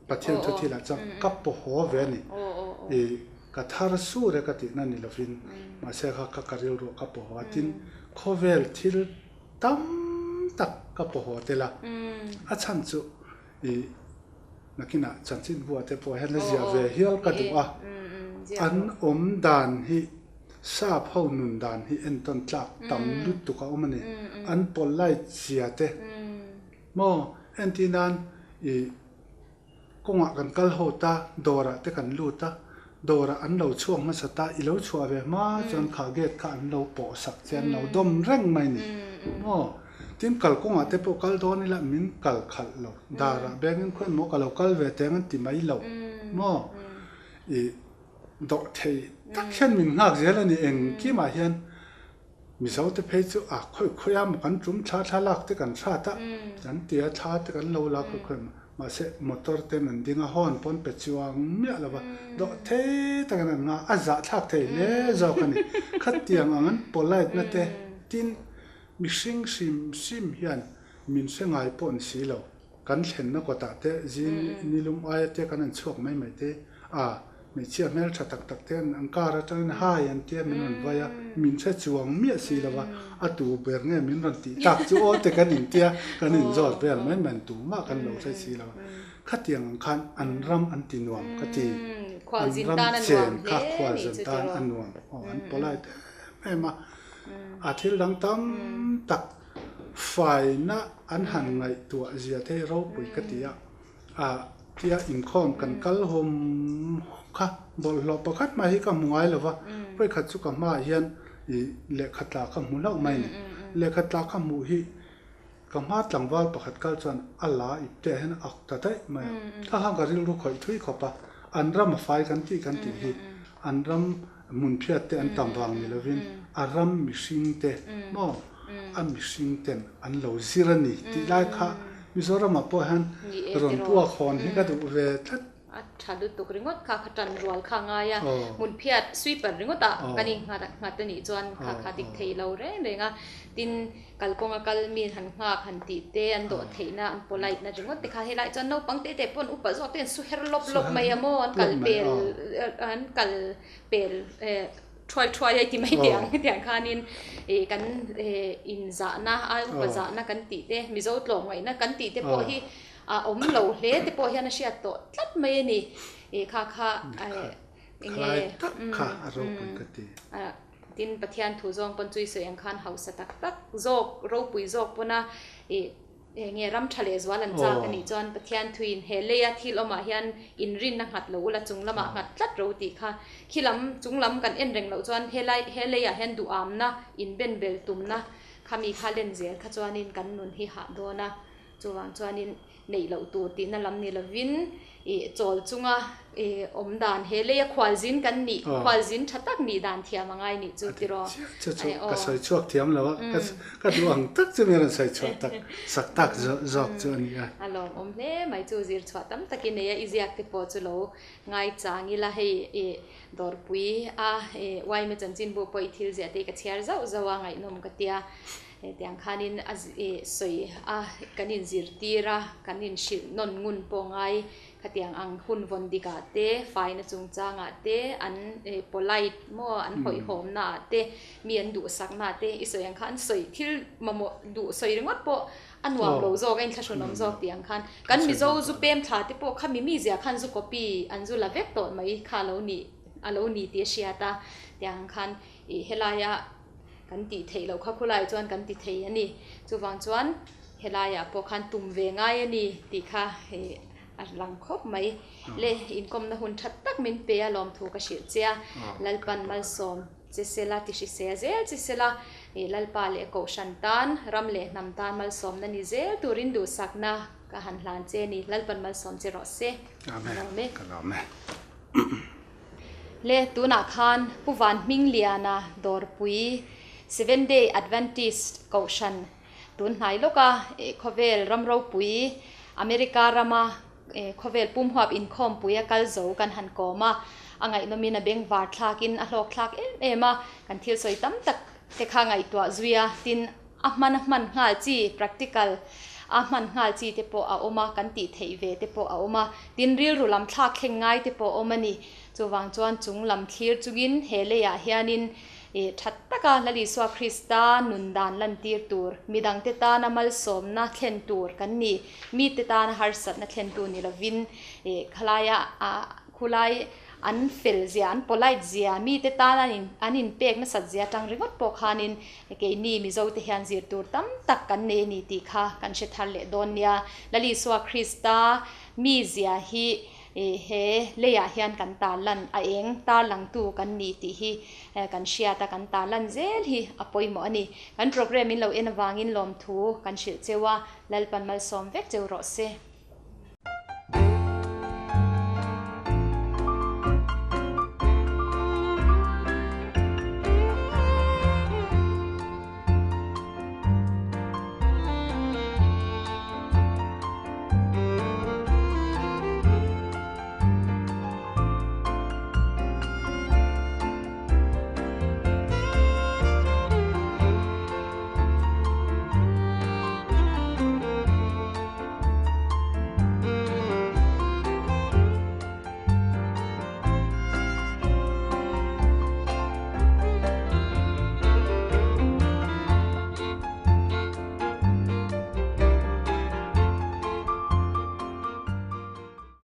Pathian thu thilah chuan ka pawhaw ve a ni. Ih ka thar sur e ka tihna ni lovin mahse kha ka ka rilruah ka pawhaw a tin khawvel thil tam tak ka pawhaw tel a a chhan chu ih nakinah chanchin buah te pawh hian la ziah ve hial ka duh a an awm dan hi sap ho nun dan hi entawn tlak tam lutuk a awm a ni an polite zia te maw entir nan ih kawngah kan kal ho ta dawrah te kan lut a dawrah an lo chhuak hmasa ta i lo chhuah ve hma chuan kha gate kha an lo pawh sak che an lo dawm reng mai ni maw tin kalkawngah te pawh kal dawn ila min kal khalh lo darah bengin khawi maw ka lo kal ve teng an ti mai lo maw ih dawh thei tak hian min nghak zel a ni engkimah hian. Mizo te phei chu a khawi khawi a maw kan tum thla thla lak te kan hrat a, kan ti a thla te kan lo la khawi khawi a maw mahse motor te an ding a horn pawn pe chuang miah lo va dawh thei takin an nghah a zahthlak thei hle zawk a ni. Khatiang ang an polite na te tin mihring hrim hrim hian min hre ngai pawh ni si lo kan thlenna kawtah te zing nilum aia te kan han chhuak mai mai te a Hmeichhia hmel tha tak tak te an car atangin hai an tia min rawn vai a, min hre chuang miah si lo va, a tu ber nge min rawn tih tak chu aw te kan intia kan inzawt vel mai mai an tumah kan lo hre si lo va. Khatiang ang khan an ram an ti nuam ka ti, an ram chen kha khualzin tan a nuam aw an polite em em a, a thil dang tam tak faina an han ngaihtuah zia te hi ropui ka ti a. Ah tia inkhawm kan kal hawm hawm kha bawlhhlawh pakhat mai hi ka hmu ngai lo va, vawikhat chu ka hmaah hian ih lehkha tla ka hmu hlauh mai a ni. Lehkha tla ka hmuh hi ka hma tlangval pakhat kal chuan a la ip te ah hian a ak ta daih mai a, kha khan ka rilru khawih thui khawp a, an ram a fai kan tih kan tih hi an ram hmun phiat te an tam vang ni lovin a ram mihring te maw a mihring ten an lo zir a ni tih lai kha Mizoramah pawh hian rawn puak hawn hi ka duh ve tlat. A tha lutuk ringawt kha kha tan rual kha a ngai a, hmun phiat sweeper ringawt ah kan in nghat nghat a nih chuan kha kha dik thei lo reng reng a, tin kalkawnga kal mi han nghak han tih te an dawh theihna an polite na ringawt te kha helai chuan naupang te te pawn upa zawk te an su her lawp lawp mai a maw an kal pel an kal pel thuai thuai a ti mai teh ang hetiang khanin ih kan inzahna ai upa zahna kan tih te Mizo tlawmngaihna kan tih te pawh hi a awm lo hle te pawh hian a hriat tawh tlat mai a ni ih kha kha eng nge kha a ropui ka ti. Tin Pathian thu zawng pawn chui sawi ang khan hausa tak tak zawk ropui zawk pawna ih Eng nge ram tha leh zual an chak a nih chuan Pathian thuin he leia thil awmah hian inrinna nghat lo ula chung lamah nghat tlat ro tih kha khi lam chung lam kan en reng loh chuan helai he leiah hian duhamna inbenbel tumna khami kha len zel kha chuanin kan nun hi hah dawn a chuvang chuanin neih loh tur tihna lam ni lovin Ih chawl chunga ih awm dan he leia khualzin kan nih, khualzin tha tak nih dan thiam a ngai nih chu tiraw? Chu chu ka sawi chhuak thiam lo a, ka duh ang tak chu mi rawn sawi chhuah tak sak tak zawk chu a ni a. A lawmawm hle mai chu zir chhuah tam takin nei a, i ziak te pawh chu lo ngaichang ila hei ih dawrpui a ih uaime chanchinbu pawh i thil ziah te hi ka chhiar zauh zauh a ngaihnawm ka tia. Tiang khanin a sawi a kan inzirtir a, kan inhrilh nawn ngun pawh ngai. Khatiang ang hun vawn dikah te, faina chungchangah te, an polite maw an hawihhawmna ah te, mi an duhsakna ah te i sawi ang kha an sawi thil mamawh duh sawi ringawt pawh a nuam lo zawk a inthlahrunawm zawk tih ang khan kan Mizo zu pem thla te pawh khami mi zia khan zu copy an zu la vek tawh mai kha a lo nih a lo ni tih a hriat a tiang ang khan ih helaia kan tih theih loh kha khulaiah chuan kan ti thei a ni. Chuvang chuan helaiah pawh khan tum ve ngai a ni tih kha ih a lang khawp mai. Le inkawmna hun tha tak min pe a lawmthu ka hrilh che a, Lalpan malsawm che sela ti hrisel zel che sela ih Lalpa leh Kohhran tan, ram leh hnam tan malsawmna ni zel turin duhsakna ka han hlan che a ni. Lalpan malsawm che rawh se. Amen. Ka lawm e. Le tunah khan Pu Vanhmingliana Dawrpui Seven Day Adventist Kohhran tun hnai lawka khawvel ram ropui America rama khawvel pumhuap inkhawmpui a kal zo kan han kawm a, a ngaihnawmin a bengvar thlakin a hlawk thlak em em a, kan thil sawi tam tak te kha ngaihtuah zui a, tin a hman a hman nghal chi practical a hman nghal chi te pawh a awm a, kan tih theih ve te pawh a awm a, tin rilru lam thlak thleng ngai te pawh a awm a ni. Chuvang chuan chung lam thlir chungin he leiah hianin ih that taka Lal Isua Krista nun dan lantir tur, midangte tana malsawmna thlen tur kan ni, mite tana harsatna thlentu ni lovin ih khalaia ah khulai an fel zia, an polite zia, mite tan an in an inpek nasat zia atang ringawt pawh khanin keini Mizo te hian zir tur tam tak kan nei a ni tih kha kan hre thar leh dawn nia. Lal Isua Krista mi zia hi he leiah hian kan tarlan a eng tarlangtu kan ni tih hi kan hriat a, kan tarlan zel hi a pawimawh a ni. Kan programme in lo en avangin lawmthu kan hrilh cheu a, Lalpan malsawm vek cheu rawh se.